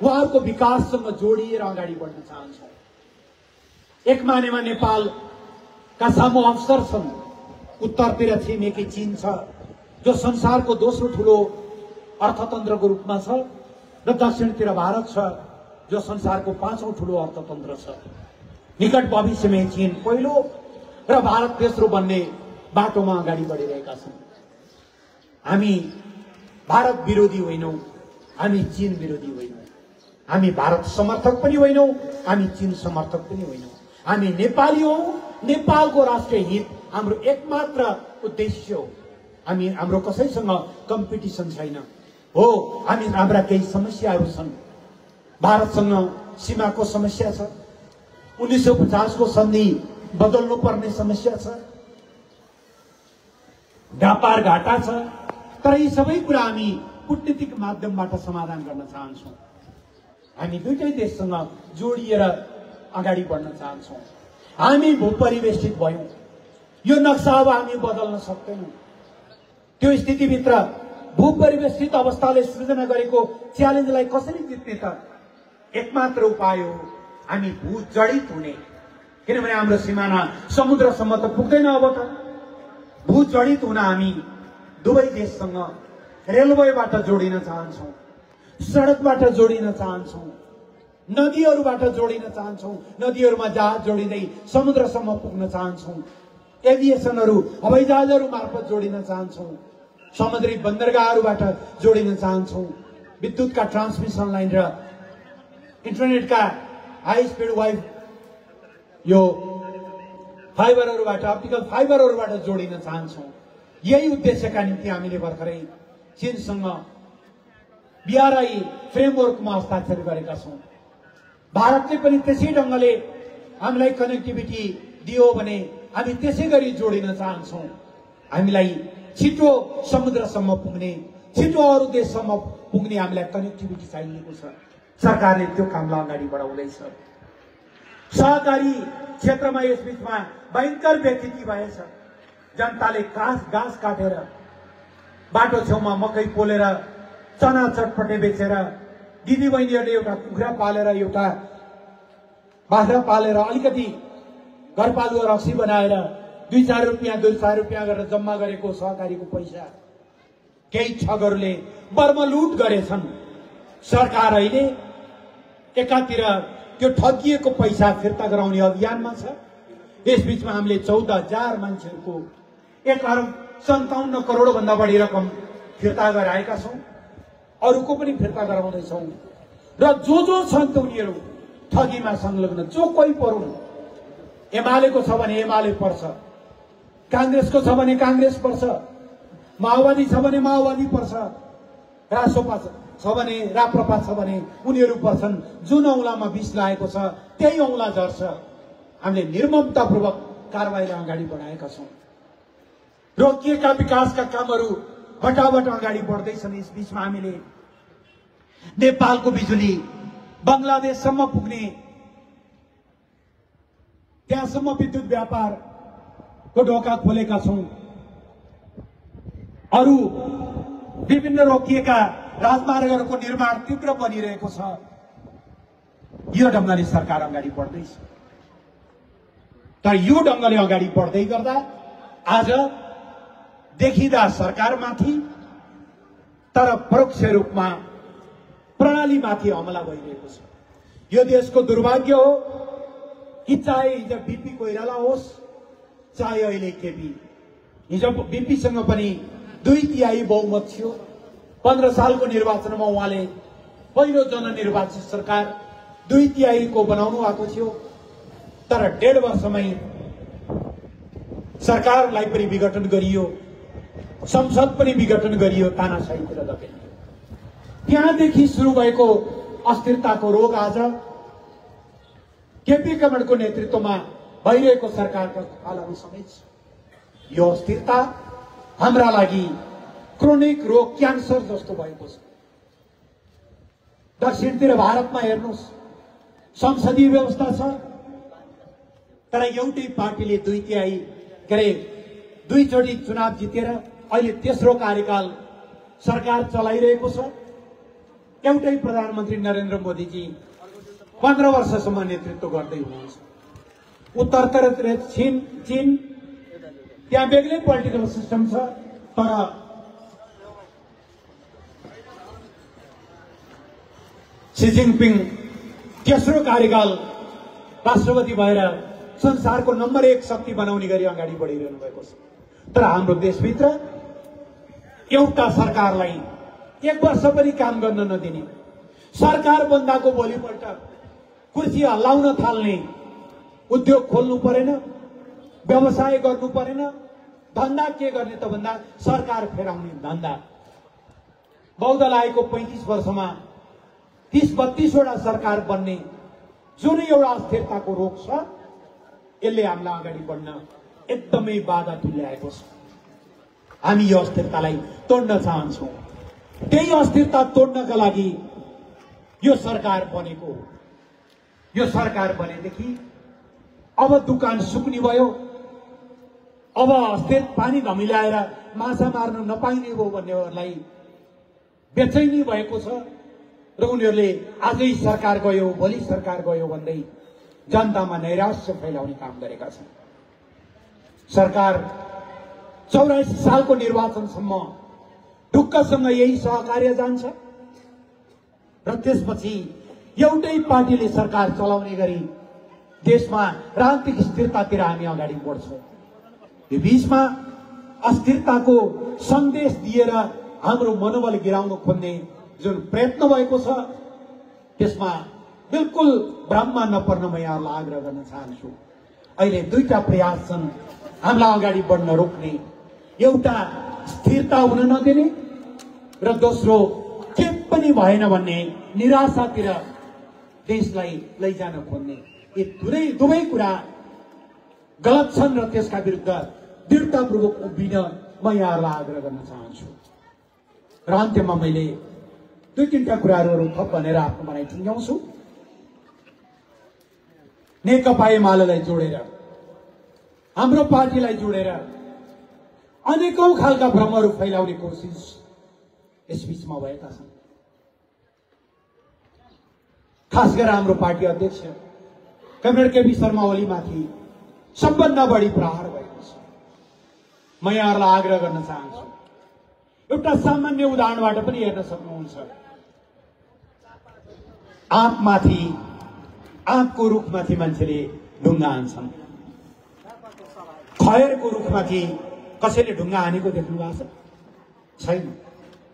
A: उहाँहरूको विकाससँग जोडिएर अगाडि बढ्न चाहन्छौं। एक मानेमा नेपालका सामु अवसर छन्। उत्तरतिर छिमेकी चीन छ, जो संसारको दोस्रो ठूलो अर्थतन्त्रको रूपमा छ, र दक्षिणतिर भारत छ, जो संसारको 5औं ठूलो अर्थतन्त्र छ। निकट भविष्यमा चीन पहिलो र भारत तेस्रो बन्ने बाटोमा अगाडि बढिरहेका छन्। हामी भारत विरोधी होइनौं, हामी चीन विरोधी होइनौं। हामी भारत समर्थक पनि होइनौं, हामी चीन समर्थक पनि होइनौं। हामी नेपाली हौं, नेपालको राष्ट्रिय हित हाम्रो एकमात्र उद्देश्य हो। हाम्रो कसैसँग कम्पिटिसन छैन। हो, हाम्रा केही समस्याहरू छन्। भारतसँग सीमाको समस्या छ, 1950 को सन्धि बदल्नु पर्ने समस्या छ, व्यापार घाटा छ, तर यी सबै कुरा हामी कूटनीतिक माध्यमबाट समाधान गर्न चाहन्छौं। हामी दुईटै देशसँग जोडिएर अगाडि बढ्न चाहन्छौं। हामी भूपरिवेष्टित भयौं, यो नक्सा अब हामी बदल्न सक्दैनौं। त्यो स्थितिभित्र भूपरिवेष्टित अवस्थाले सृजना गरेको च्यालेन्जलाई कसरी जित्ने त? एकमात्र उपाय हो हामी भूजडित हुने, किनभने हाम्रो सिमाना समुद्रसम्म त पुग्दैन। अब त भूजडित हुन हामी दुवै देशसँग रेलवेबाट जोडिन चाहन्छौं, सडकबाट जोडिन चाहन्छौं, नदीहरूबाट जोडिन चाहन्छौं, नदीहरूमा जहाज जोडिँदै समुद्रसम्म पुग्न चाहन्छौं, एभिएसनहरू हवाई जहाजहरू मार्फत जोडिन चाहन्छौं, समुद्री बन्दरगाहहरूबाट जोडिन चाहन्छौं, विद्युतका ट्रान्समिसन लाइन र इन्टरनेटका हाई स्पिड यो फाइबरहरूबाट, अप्टिकल फाइबरहरूबाट जोडिन चाहन्छौं। यही उद्देश्यका निम्ति हामीले भर्खरै चीनसँग BRI फ्रेमवर्कमा हस्ताक्षर गरेका छौं। भारतले पनि त्यसै ढंगले हामीलाई कनेक्टिभिटी दियो भने हामी त्यसै गरी जोडिन चाहन्छौं। हामीलाई छिटो समुद्रसम्म पुग्ने, छिटो अरू देशसम्म पुग्ने हामीलाई कनेक्टिभिटी चाहिएको छ। सरकारले त्यो कामलाई अगाडि बढाउँदैछ। सहकारी क्षेत्रमा यस बीचमा भयंकर व्यतिथि भएछ। जनताले घाँस काटेर, बाटो छेउमा मकै पोलेर, चना चटपटे बेचेर, दिदी बहिनीहरूले एउटा कुखुरा पालेर, एउटा बाख्रा पालेर, अलिकति घरपालुवा रक्सी बनाएर 2-4 रुपियाँ गरेर जम्मा गरेको सहकारीको पैसा केही ठगहरूले बर्मलुट गरेछन्। सरकार अहिले एकातिर त्यो ठगिएको पैसा फिर्ता गराउने अभियानमा छ। यसबीचमा हामीले 14,000 मान्छेहरूको 1,57 करोड भन्दा बढी रकम फिर्ता गराएका छौं। अरूको पनि फिर्ता गराउँदैछौं र जो छन् उनीहरू ठगीमा संलग्न जो कोही परुन्, एमालेको छ भने एमाले पर्छ, कांग्रेसको छ भने कांग्रेस पर्छ, माओवादी छ भने माओवादी पर्छ, रासोपा छ भने राप्रपा छ भने उनीहरू पर्छन्। जुन औंलामा विष लागेको छ त्यही औंला झर्छ। हामीले निर्ममतापूर्वक कारबाहीलाई अगाडि बढाएका छौं। रोकिएका विकासका कामहरू हटावट अगाडि बढ्दैछन्। यस बीचमा हामीले नेपालको बिजुली बंगलादेशसम्म पुग्ने, त्यहाँसम्म विद्युत व्यापारको ढोका खोलेका छौं। अरू विभिन्न रोकिएका राजमार्गहरूको निर्माण तीव्र बनिरहेको छ। यो ढंगले सरकार अगाडि बढ्दैछ। तर यो ढंगले अगाडि बढ्दै गर्दा आज देखिदा सरकारमाथि तर परोक्ष रूपमा प्रणालीमाथि हमला भइरहेको छ। यो देशको दुर्भाग्य हो कि चाहे हिजो बीपी कोइराला होस्, चाहे अहिले केपी। हिजो बीपीसँग पनि 2/3 बहुमत थियो। 15 सालको निर्वाचनमा उहाँले पहिलो जननिर्वाचित सरकार 2/3 को बनाउनु भएको थियो। तर 1.5 वर्षमै सरकारलाई पनि विघटन गरियो, संसद पनि विघटन गरियो, तानाशाहीतिर धकेलियो। त्यहाँदेखि सुरु भएको अस्थिरताको रोग आज केपी कमलको नेतृत्वमा भइरहेको सरकारका हालहरू समेत यो अस्थिरता हाम्रा लागि क्रोनिक रोग, क्यान्सर जस्तो भएको छ। दक्षिणतिर भारतमा हेर्नुहोस्, संसदीय व्यवस्था छ, तर एउटै पार्टीले 2 चोटि चुनाव जितेर अहिले तेस्रो कार्यकाल सरकार चलाइरहेको छ। एउटै प्रधानमन्त्री नरेन्द्र मोदीजी 15 वर्षसम्म नेतृत्व गर्दै हुनुहुन्छ। उत्तरतिर चीन त्यहाँ बेग्लै पोलिटिकल सिस्टम छ, तर सी जिनपिङ तेस्रो कार्यकाल राष्ट्रपति भएर संसारको नम्बर 1 शक्ति बनाउने गरी अगाडि बढिरहनु भएको छ। तर हाम्रो देशभित्र एउटा सरकारलाई 1 वर्ष पनि काम गर्न नदिने, सरकार बन्दाको भोलिपल्ट कुर्सी हल्लाउन थाल्ने, उद्योग खोल्नु परेन, व्यवसाय गर्नु परेन, धन्दा के गर्ने त भन्दा सरकार फेराउने धन्दा। बहुदल आएको 35 वर्षमा 30-32 वटा सरकार बन्ने जुन एउटा अस्थिरताको रोग छ, यसले हामीलाई अगाडि बढ्न एकदमै बाधा तुल्याएको छ। हामी यो अस्थिरतालाई तोड्न चाहन्छौं। त्यही अस्थिरता तोड्नका लागि यो सरकार बनेको हो। यो सरकार बनेदेखि अब दुकान सुक्ने भयो, अब अस्थिर पानी धमिल्याएर माछा मार्न नपाइने भयो भन्नेहरूलाई बेचैनी भएको छ र उनीहरूले आजै सरकार गयो, भोलि सरकार गयो भन्दै जनतामा नैराश्य फैलाउने काम गरेका छन्। सरकार 84 सालको निर्वाचनसम्म ढुक्कसँग यही सहकार्य जान्छ र त्यसपछि एउटै पार्टीले सरकार चलाउने गरी देशमा राजनीतिक स्थिरतातिर हामी अगाडि बढ्छौं। यो बीचमा अस्थिरताको सन्देश दिएर हाम्रो मनोबल गिराउन खोज्ने जुन प्रयत्न भएको छ, त्यसमा बिल्कुल भ्रममा नपर्न म यहाँलाई आग्रह गर्न चाहन्छु। अहिले 2टा प्रयास छन् हामीलाई अगाडि बढ्न रोक्ने। एउटा स्थिरता हुन नदिने र दोस्रो के पनि भएन भन्ने निराशातिर देशलाई लैजान खोज्ने। यी दुवै कुरा गलत छन् र त्यसका विरुद्ध दृढतापूर्वक उभिन म यहाँलाई आग्रह गर्न चाहन्छु। र अन्त्यमा मैले 2-3टा कुराहरू थप भनेर आफ्नो भनाइ टुङ्ग्याउँछु। नेकपा एमालेलाई जोडेर, हाम्रो पार्टीलाई जोडेर अनेकौं खालका भ्रमहरू फैलाउने कोसिस यसबीचमा भएका छन्। खास गरेर हाम्रो पार्टी अध्यक्ष कमरेड केपी शर्मा ओलीमाथि सबभन्दा बढी प्रहार भएको छ। म यहाँहरूलाई आग्रह गर्न चाहन्छु, एउटा सामान्य उदाहरणबाट पनि हेर्न सक्नुहुन्छ। आँपको रुखमाथि मान्छेले ढुङ्गा हान्छन्। खयरको रुखमाथि कसैले ढुङ्गा हानेको देख्नु भएको छैन,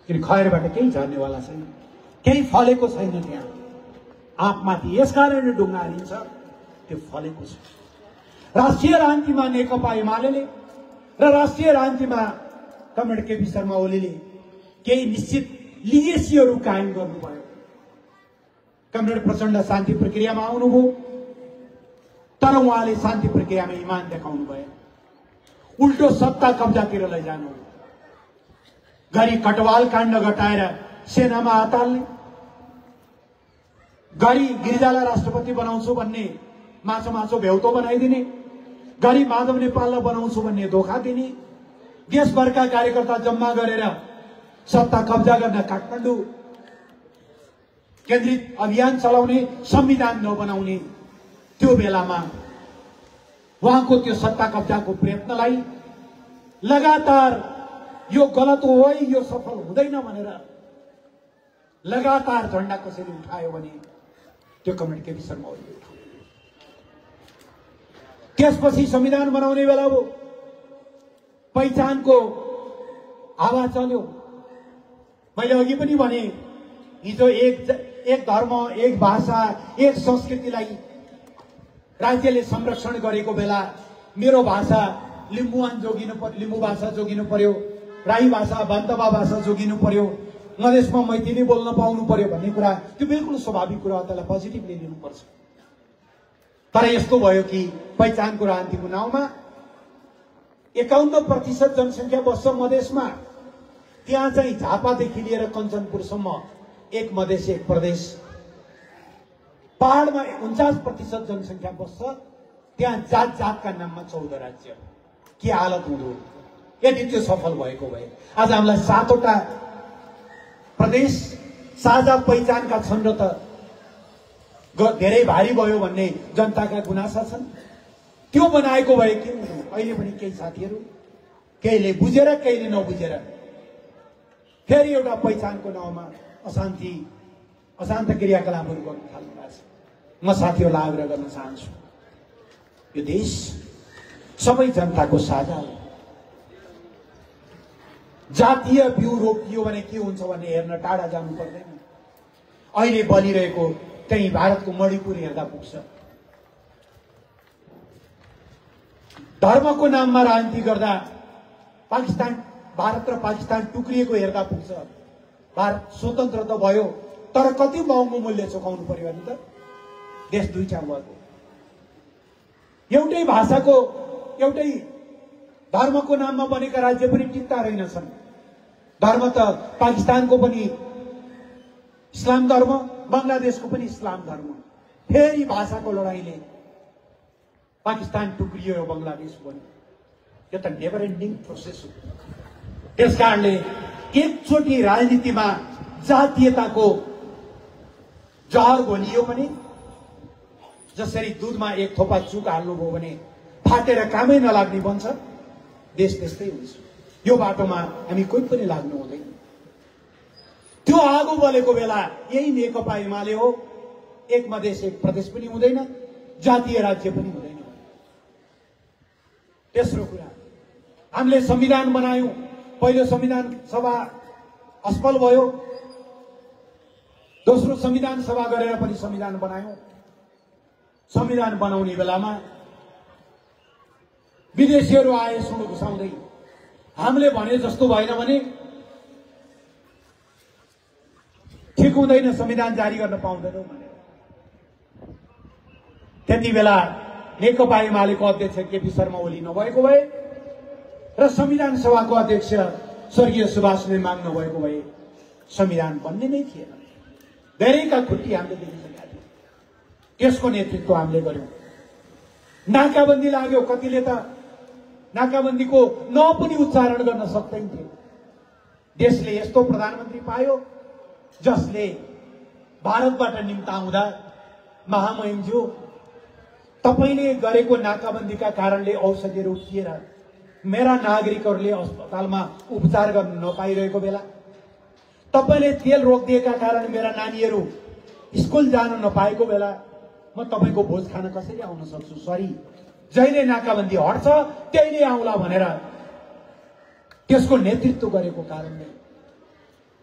A: किन खयरबाट केही झर्नेवाला छैन, केही फलेको छैन त्यहाँ। आँपमाथि यसकारणले ढुङ्गा हानिन्छ, त्यो फलेको छ। राष्ट्रिय राजनीतिमा नेकपा एमाले र राष्ट्रिय राजनीतिमा कमरेड केपी शर्मा ओलीले केही निश्चित लिगेसीहरू कायम गर्नुभयो। कमरेड प्रचण्ड शान्ति प्रक्रियामा आउनुभयो, तर उहाँले शान्ति प्रक्रियामा इमान देखाउनु भयो, उल्टो सत्ता कब्जातिर लैजानु, गरी कटवाल काण्ड घटाएर सेनामा हाताल्ने, गरी गिरिजालाई राष्ट्रपति बनाउँछु भन्ने माछो भ्याउतो बनाइदिने, गरी माधव नेपाललाई बनाउँछु भन्ने धोका दिने, देशभरका कार्यकर्ता जम्मा गरेर सत्ता कब्जा गर्न काठमाडौँ केन्द्रित अभियान चलाउने, संविधान नबनाउने, त्यो बेलामा उहाँको त्यो सत्ता कब्जाको प्रयत्नलाई लगातार यो गलत हो है, यो सफल हुँदैन भनेर लगातार झण्डा कसैले उठायो भने त्यो कमरेड केपी शर्मा ओलीले उठायो। त्यसपछि संविधान बनाउने बेला हो, पहिचानको हावा चल्यो। मैले अघि पनि भने, हिजो एक धर्म, एक भाषा, एक संस्कृतिलाई राज्यले संरक्षण गरेको बेला मेरो भाषा लिम्बुवान जोगिनु पर्यो, लिम्बू भाषा जोगिनु पर्यो, राई भाषा बान्तवा भाषा जोगिनु पर्यो, मधेसमा मैथिली बोल्न पाउनु पर्यो भन्ने कुरा त्यो बिल्कुल स्वाभाविक कुरा हो, त्यसलाई पोजिटिभली लिनुपर्छ। तर यस्तो भयो कि पहिचानको राजनीतिको नाउँमा 51% जनसङ्ख्या बस्छ मधेसमा, त्यहाँ चाहिँ झापादेखि लिएर कञ्चनपुरसम्म एक मधेस एक प्रदेश, पहाडमा 49% जनसङ्ख्या बस्छ, त्यहाँ जात जातका नाममा 14 राज्य। के हालत हुँदो यदि त्यो सफल भएको भए। आज हामीलाई 7वटा प्रदेश साझा पहिचानका छन् र त धेरै भारी भयो भन्ने जनताका गुनासा छन्। त्यो बनाएको भए के हुनु। अहिले पनि केही साथीहरू केहीले बुझेर केहीले नबुझेर फेरि एउटा पहिचानको नाउँमा अशान्त क्रियाकलापहरू गर्न थाल्नु भएको छ। म साथीहरूलाई आग्रह गर्न चाहन्छु, यो देश सबै जनताको साझा हो। जातीय बिउ रोपियो भने के हुन्छ भन्ने हेर्न टाढा जानु पर्दैन। अहिले बलिरहेको त्यही भारतको मणिपुर हेर्दा पुग्छ। धर्मको नाममा राजनीति गर्दा भारत र पाकिस्तान टुक्रिएको हेर्दा पुग्छ। भारत स्वतन्त्र त भयो, तर कति महँगो मूल्य चुकाउनु पर्यो भने त देश दुईटा भएको, एउटै भाषाको एउटै धर्मको नाममा बनेका राज्य पनि टिक्ता रहेनछन्। धर्म त पाकिस्तानको पनि इस्लाम धर्म, बङ्गलादेशको पनि इस्लाम धर्म, फेरि भाषाको लडाईँले पाकिस्तान टुक्रियो, बङ्गलादेश बन्यो। यो त नेभर एन्डिङ प्रोसेस हो। त्यसकारणले एकचोटि राजनीतिमा जातीयताको जहर घोलियो भने, जसरी दुधमा एक थोपा चुक हाल्नुभयो भने फाटेर कामै नलाग्ने बन्छ, देश त्यस्तै हुन्छ। यो बाटोमा हामी कोही पनि लाग्नु हुँदैन। त्यो आगो बलेको बेला यही नेकपा एमाले हो। एक मधेस एक प्रदेश पनि हुँदैन, जातीय राज्य पनि हुँदैन। तेस्रो कुरा, हामीले संविधान बनायौं। पहिलो संविधान सभा असफल भयो, दोस्रो संविधान सभा गरेर पनि संविधान बनायौं। संविधान बनाउने बेलामा विदेशीहरू आए सुन घुसाउँदै, हामीले भने जस्तो भएन भने ठिक हुँदैन, संविधान जारी गर्न पाउँदैनौँ भनेर। त्यति बेला नेकपा एमालेको अध्यक्ष केपी शर्मा ओली नभएको भए र संविधान सभाको अध्यक्ष स्वर्गीय सुभाष नेमाङ नभएको भए संविधान बन्ने नै थिएन। धेरैका खुट्टी हामीले देखिसकेका थियौँ। त्यसको नेतृत्व हामीले गर्यौं। नाकाबन्दी लाग्यो, कतिले त नाकाबन्दीको न पनि उच्चारण गर्न सक्दैन थियो। देशले यस्तो प्रधानमन्त्री पायो जसले भारतबाट निम्ताउँदा, महामहिमज्यू तपाईले गरेको नाकाबन्दीका कारणले औषधिहरू उठिएर मेरा नागरिकहरूले अस्पतालमा उपचार गर्न नपाइरहेको बेला, तपाईले तेल रोकिदिएका कारण मेरा नानीहरू स्कुल जान नपाएको बेला म तपाईको भोज खान कसरी आउन सक्छु? सरी, जहिले नाकाबन्दी हट्छ त्यहिले आउला भनेर त्यसको नेतृत्व गरेको कारणले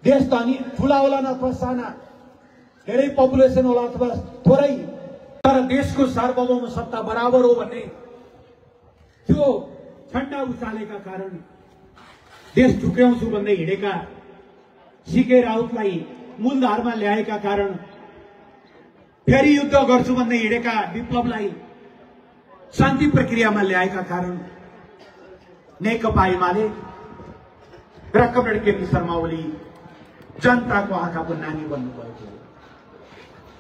A: देश त अनि ठुला होला न अथवा साना, धेरै पपुलेसन होला अथवा थोरै, तर देशको सार्वभौम सत्ता बराबर हो भन्ने त्यो झण्डा उचालेका कारण देश ठुक्र्याउँछु भन्दै हिँडेका सीके राउतलाई मूलधारमा ल्याएका कारण, फेरि युद्ध गर्छु भन्दै हिँडेका विप्लवलाई शान्ति प्रक्रियामा ल्याएका कारण नेकपा एमाले र कमरेड केपी शर्मा ओली जनताको आँखाको नानी बन्नुभएको हो।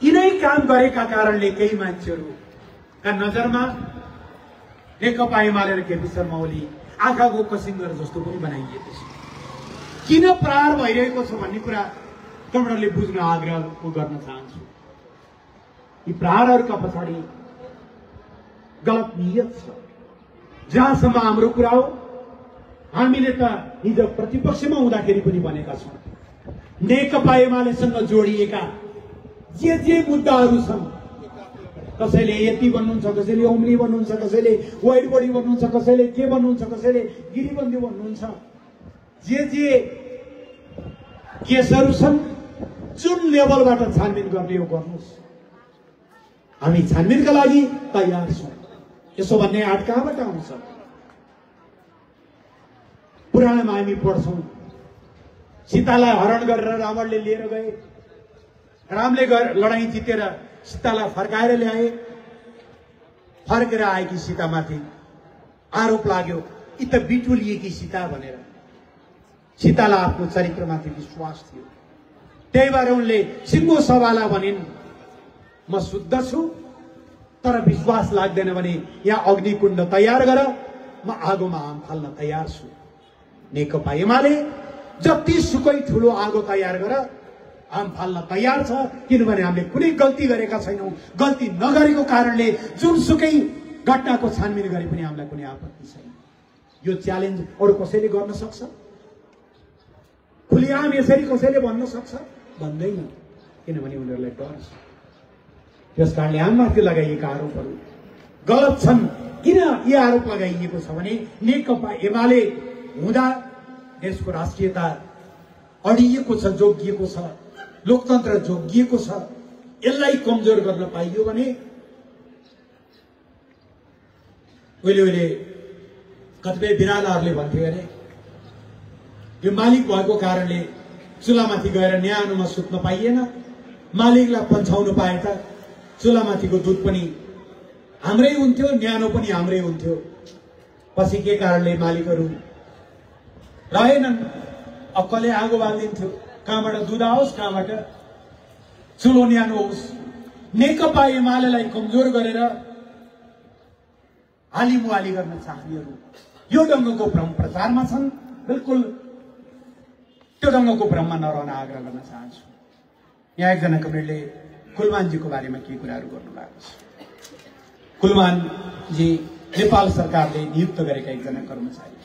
A: यिनै काम गरेका कारणले केही मान्छेहरूका नजरमा नेकपा एमाले र केपी शर्मा ओली आँखाको कसिङ्गर जस्तो पनि बनाइएको छ। किन प्रहार भइरहेको छ भन्ने कुरा कमरेडले बुझ्न आग्रह गर्न चाहन्छु। यी प्रहारहरूका पछाडि गलत नियत छ। जहाँसम्म हाम्रो कुरा हो, हामीले त हिजो प्रतिपक्षमा हुँदाखेरि पनि भनेका छौँ, नेकपा एमालेसँग जोडिएका जे मुद्दाहरू छन्, कसैले यति भन्नुहुन्छ, कसैले ओम्ली भन्नुहुन्छ, कसैले वाइड बडी भन्नुहुन्छ, कसैले के भन्नुहुन्छ, कसैले गिरीबन्दी भन्नुहुन्छ, जे केसहरू छन् जुन लेभलबाट छानबिन गर्ने हो गर्नुहोस्, हामी छानबिनका लागि तयार छौँ। यसो भन्ने आँट कहाँबाट आउँछ? पुराणमा हामी पढ्छौँ, सीतालाई हरण गरेर रावणले लिएर गए, रामले लडाईँ जितेर सीतालाई फर्काएर ल्याए, फर्केर आएकी सीतामाथि आरोप लाग्यो यी त बिटुलिएकी सीता भनेर। सीतालाई आफ्नो चरित्रमाथि विश्वास थियो, त्यही भएर उनले सिङ्गो सभालाई भनिन् म शुद्ध छु, तर विश्वास लाग्दैन भने यहाँ अग्निकुण्ड तयार गर, म आगोमा आम फाल्न तयार छु। नेकपा एमाले जति सुकै ठुलो आगो तयार गर, आम फाल्न तयार छ, किनभने हामीले कुनै गल्ती गरेका छैनौं। गल्ती नगरेको कारणले जुनसुकै घटनाको छानबिन गरे पनि हामीलाई कुनै आपत्ति छैन। यो च्यालेन्ज अरु कसैले गर्न सक्छ? खुलिआम यसरी कसैले भन्न सक्छ? भन्दैन, किनभने उनीहरूलाई डर छ। त्यसकारणले हामीमाथि लगाइएका आरोपहरू गलत छन्। किन यी आरोप लगाइएको छ भने नेकपा एमाले हुँदा देशको राष्ट्रियता अडिएको छ, जोगिएको छ, लोकतन्त्र जोगिएको छ। यसलाई कमजोर गर्न पाइयो भने उहिले कतिपय बिरालाहरूले भन्थे अरे यो मालिक भएको कारणले चुलामाथि गएर न्यानोमा सुत्न पाइएन, मालिकलाई पन्छाउनु पाए त चुलामाथिको दुध पनि हाम्रै हुन्थ्यो, न्यानो पनि हाम्रै हुन्थ्यो। पछि के कारणले मालिकहरू रहेनन्, अक्कले आगो बालिदिन्थ्यो, कहाँबाट दुध आओस्, कहाँबाट चुलो न्यानो होस्। नेकपा एमालेलाई कमजोर गरेर हालिमुहाली गर्न चाहनेहरू यो ढङ्गको भ्रम प्रचारमा छन्। बिल्कुल त्यो ढङ्गको भ्रममा नरहन आग्रह गर्न चाहन्छु। यहाँ एकजना कमरेडले कुलमानजीको बारेमा के कुराहरू गर्नुभएको छ। कुलमानजी नेपाल सरकारले नियुक्त गरेका एकजना कर्मचारी,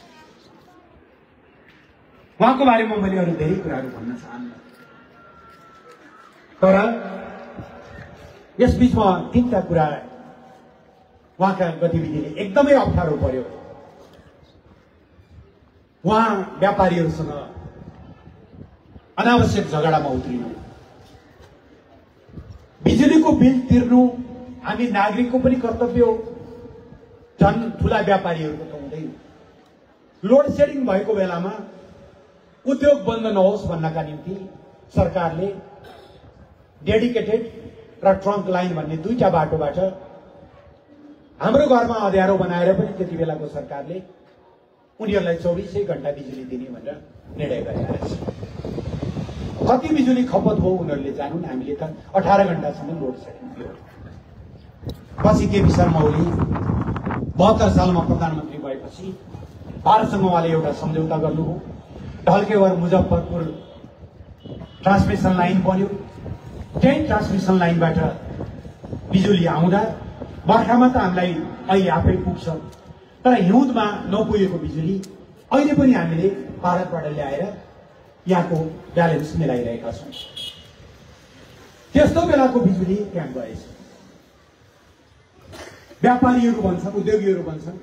A: उहाँको बारेमा मैले अरू धेरै कुराहरू भन्न चाहन्न, तर यस बीचमा तीनटा कुरा उहाँका गतिविधिले एकदमै अप्ठ्यारो पर्यो। उहाँ व्यापारीहरूसँग अनावश्यक झगडामा उत्रिनु, बिजुलीको बिल तिर्नु हामी नागरिकको पनि कर्तव्य हो, झन् ठूला व्यापारीहरूको त हुँदैन। लोड सेडिङ भएको बेलामा उद्योग बन्द नहोस् भन्नका निम्ति सरकारले डेडिकेटेड र ट्रङ्क लाइन भन्ने दुईटा बाटोबाट हाम्रो घरमा अँध्यारो बनाएर पनि त्यति बेलाको सरकारले उनीहरूलाई 24 घण्टा बिजुली दिने भनेर निर्णय गरेका रहेछ। कति बिजुली खपत हो उनीहरूले जानुन्, हामीले त 18 घण्टासम्म लोड सेडिङ दियो। पछि केपी शर्मा ओली 72 सालमा प्रधानमन्त्री भएपछि भारतसँग उहाँले एउटा सम्झौता गर्नुभयो। ढल्केवर मुजफ्फरपुर ट्रान्समिसन लाइन बन्यो। त्यही ट्रान्समिसन लाइनबाट बिजुली आउँदा बर्खामा त हामीलाई अहिले आफै पुग्छ, तर हिउँदमा नपुगेको बिजुली अहिले पनि हामीले भारतबाट ल्याएर यहाँको ब्यालेन्स मिलाइरहेका छौँ। त्यस्तो बेलाको बिजुली त्यहाँ गएछ। व्यापारीहरू भन्छन्, उद्योगीहरू भन्छन्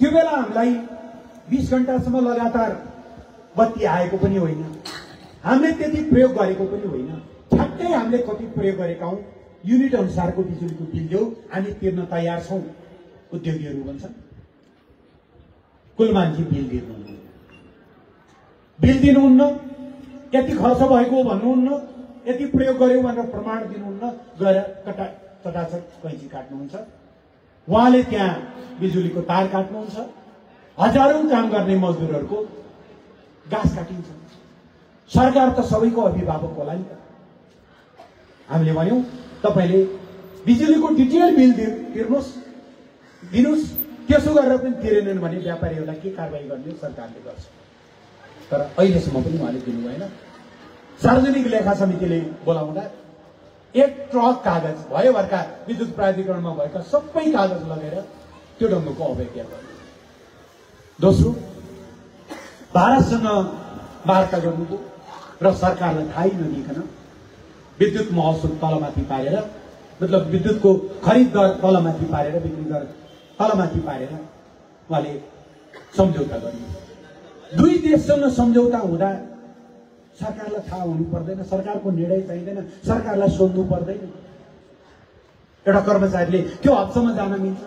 A: त्यो बेला हामीलाई 20 घण्टासम्म लगातार बत्ती आएको पनि होइन, हामीले त्यति प्रयोग गरेको पनि होइन। ठ्याक्कै हामीले कति प्रयोग गरेका हौँ युनिट अनुसारको बिजुलीको बिल जो हामी तिर्न तयार छौँ, उद्योगीहरू भन्छन्। कुल मान्छे बिल दिनुहुन्न, यति खर्च भएको भन्नुहुन्न, यति प्रयोग गर्यो भनेर प्रमाण दिनुहुन्न, गएर चटाचट कैँची काट्नुहुन्छ। उहाँले त्यहाँ बिजुलीको तार काट्नुहुन्छ, हजारौं काम गर्ने मजदुरहरूको गाँस काटिन्छ। सरकार त सबैको अभिभावक होला नि त। हामीले भन्यौं तपाईले बिजुलीको डिटेल बिल दिनुस्, त्यसो गरेर पनि तिरेनन् भने व्यापारीहरूलाई के कारबाही गर्ने सरकारले गर्छ। तर अहिलेसम्म पनि उहाँले दिनु भएन। सार्वजनिक लेखा समितिले बोलाउँदा 1 ट्रक कागज भयोभरका विद्युत प्राधिकरणमा भएका सबै कागज लगेर त्यो ढङ्गको अवज्ञा गर्नु। दोस्रो, भारतसँग वार्ता गर्नुको र सरकारलाई थाहै नदिइकन विद्युत महसुल तलमाथि पारेर, मतलब विद्युतको खरिद दर तलमाथि पारेर, बिक्री दर तलमाथि पारेर उहाँले सम्झौता गर्नु। दुई देशसँग सम्झौता हुँदा सरकारलाई थाहा हुनु पर्दैन, सरकारको निर्णय चाहिँदैन, सरकारलाई सोध्नु पर्दैन। एउटा कर्मचारीले त्यो हदसम्म जान मिल्छ।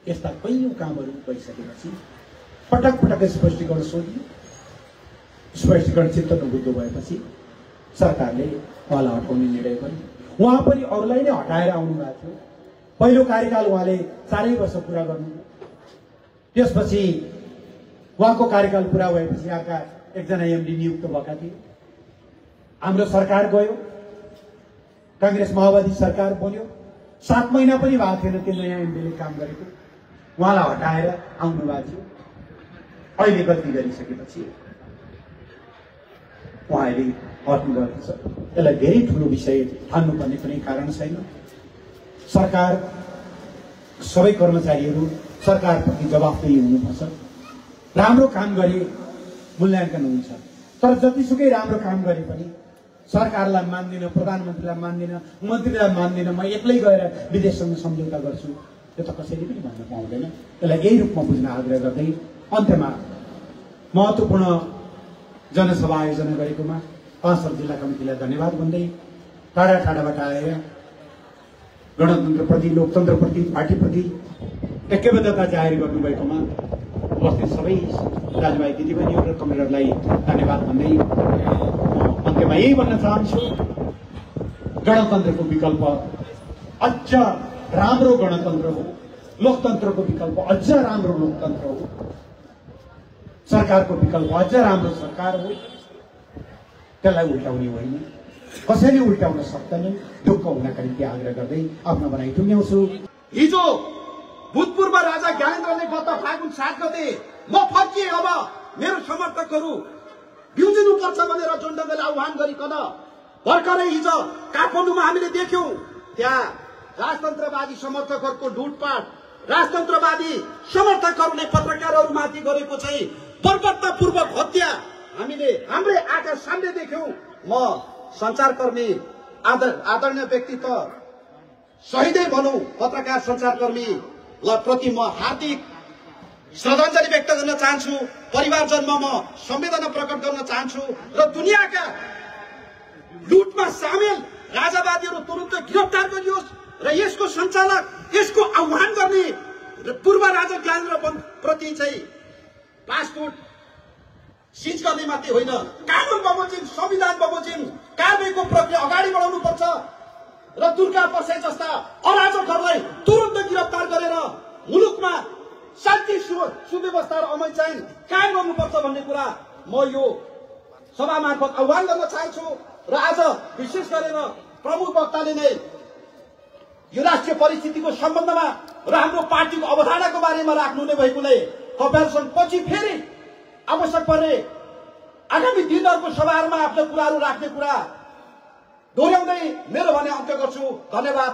A: यस्ता कैयौं कामहरू भइसकेपछि पटक पटक स्पष्टीकरण सोधियो। स्पष्टीकरण चित्त नबुझ्दो भएपछि सरकारले उहाँलाई हटाउने निर्णय गर्यो। उहाँ पनि अरूलाई नै हटाएर आउनु भएको थियो। पहिलो कार्यकाल उहाँले 4 वर्ष पूरा गर्नुभयो। त्यसपछि उहाँको कार्यकाल पूरा भएपछि यहाँका एकजना एमडी नियुक्त भएका थिए। हाम्रो सरकार गयो, कांग्रेस माओवादी सरकार बन्यो। 7 महिना पनि भएको थिएन त्यो नयाँ एमडीले काम गरेको। उहाँलाई हटाएर आउनु भएको थियो। अहिले गल्ती गरिसकेपछि उहाँले हट्नु भएको छ। यसलाई धेरै ठूलो विषय ठान्नुपर्ने कुनै कारण छैन। सरकार, सबै कर्मचारीहरू सरकारप्रति जवाफदेही हुनुपर्छ। राम्रो काम गरे मूल्याङ्कन हुन्छ। तर जतिसुकै राम्रो काम गरे पनि सरकारलाई मान्दिन, प्रधानमन्त्रीलाई मान्दिन, मन्त्रीलाई मान्दिन, म एक्लै गएर विदेशसँग सम्झौता गर्छु, यो त कसैले पनि भन्न पाउँदैन। यसलाई यही रूपमा बुझ्न आग्रह गर्दै अन्त्यमा महत्त्वपूर्ण जनसभा आयोजना गरेकोमा पाँचथर जिल्ला कमिटीलाई धन्यवाद भन्दै टाढा टाढाबाट आएर गणतन्त्रप्रति, लोकतन्त्रप्रति, पार्टीप्रति ऐक्यबद्धता जाहेर गर्नुभएकोमा उपस्थित सबै दाजुभाइ दिदीबहिनीहरू र कमरेडरलाई धन्यवाद भन्दै अन्त्यमा यही भन्न चाहन्छु, गणतन्त्रको विकल्प अझ राम्रो गणतन्त्र हो, लोकतन्त्रको विकल्प अझ राम्रो लोकतन्त्र हो, सरकारको विकल्प अझ राम्रो सरकार हो। त्यसलाई उल्टाउने होइन, कसैले उल्टाउन सक्दैनन्। ढुक्क हुनका निम्ति आग्रह गर्दै आफ्नो भनाइ टुङ्ग्याउँछु।
B: हिजो भूतपूर्व राजा ज्ञानेन्द्रले गत फागुन 7 गते म फर्किए, अब मेरो समर्थकहरू बिउजिनुपर्छ भनेर जुन ढङ्गले आह्वान गरिकन भर्खरै हिजो काठमाडौँमा हामीले देख्यौं, त्यहाँ राजतन्त्रवादी समर्थकहरूको लुटपाट, राजतन्त्रवादी समर्थकहरूले पत्रकारहरूमाथि गरेको चाहिँ बर्बरतापूर्वक हत्या हामीले हाम्रै आँखा सामने देख्यौं। म सञ्चारकर्मी आदरणीय व्यक्तित्व शहीदै भनौं पत्रकार सञ्चारकर्मीलाई प्रति म हार्दिक श्रद्धाञ्जली व्यक्त गर्न चाहन्छु। परिवारजनमा म संवेदना प्रकट गर्न चाहन्छु र दुनियाँका लुटमा सामेल राजावादीहरू तुरुन्त गिरफ्तार गरियोस् र यसको सञ्चालक, यसको आह्वान गर्ने पूर्व राजा ज्ञानेन्द्र प्रति चाहिँ पासपोर्ट सिज गर्ने मात्रै होइन, कानून बमोजिम, संविधान बमोजिम कारबाहीको प्रक्रिया अगाडि बढाउनु पर्छ र दुर्गा बसाई जस्ता अराजकहरूलाई तुरुन्त गिरफ्तार गरेर मुलुकमा शान्ति सुव्यवस्था र अमन चैन कायम गर्नुपर्छ भन्ने कुरा म यो सभा मार्फत आह्वान गर्न चाहन्छु। र आज विशेष गरेर प्रमुख वक्ताले नै यो राष्ट्रिय परिस्थितिको सम्बन्धमा र हाम्रो पार्टीको अवधारणाको बारेमा राख्नु नै भएकोले तपाईहरुसँग पछि फेरि आवश्यक पर्ने आगामी दिनहरुको सभाहरूमा आफ्नो कुराहरू राख्ने कुरा दोहोर्याउँदै मेरो भने अन्त्य गर्छु। धन्यवाद।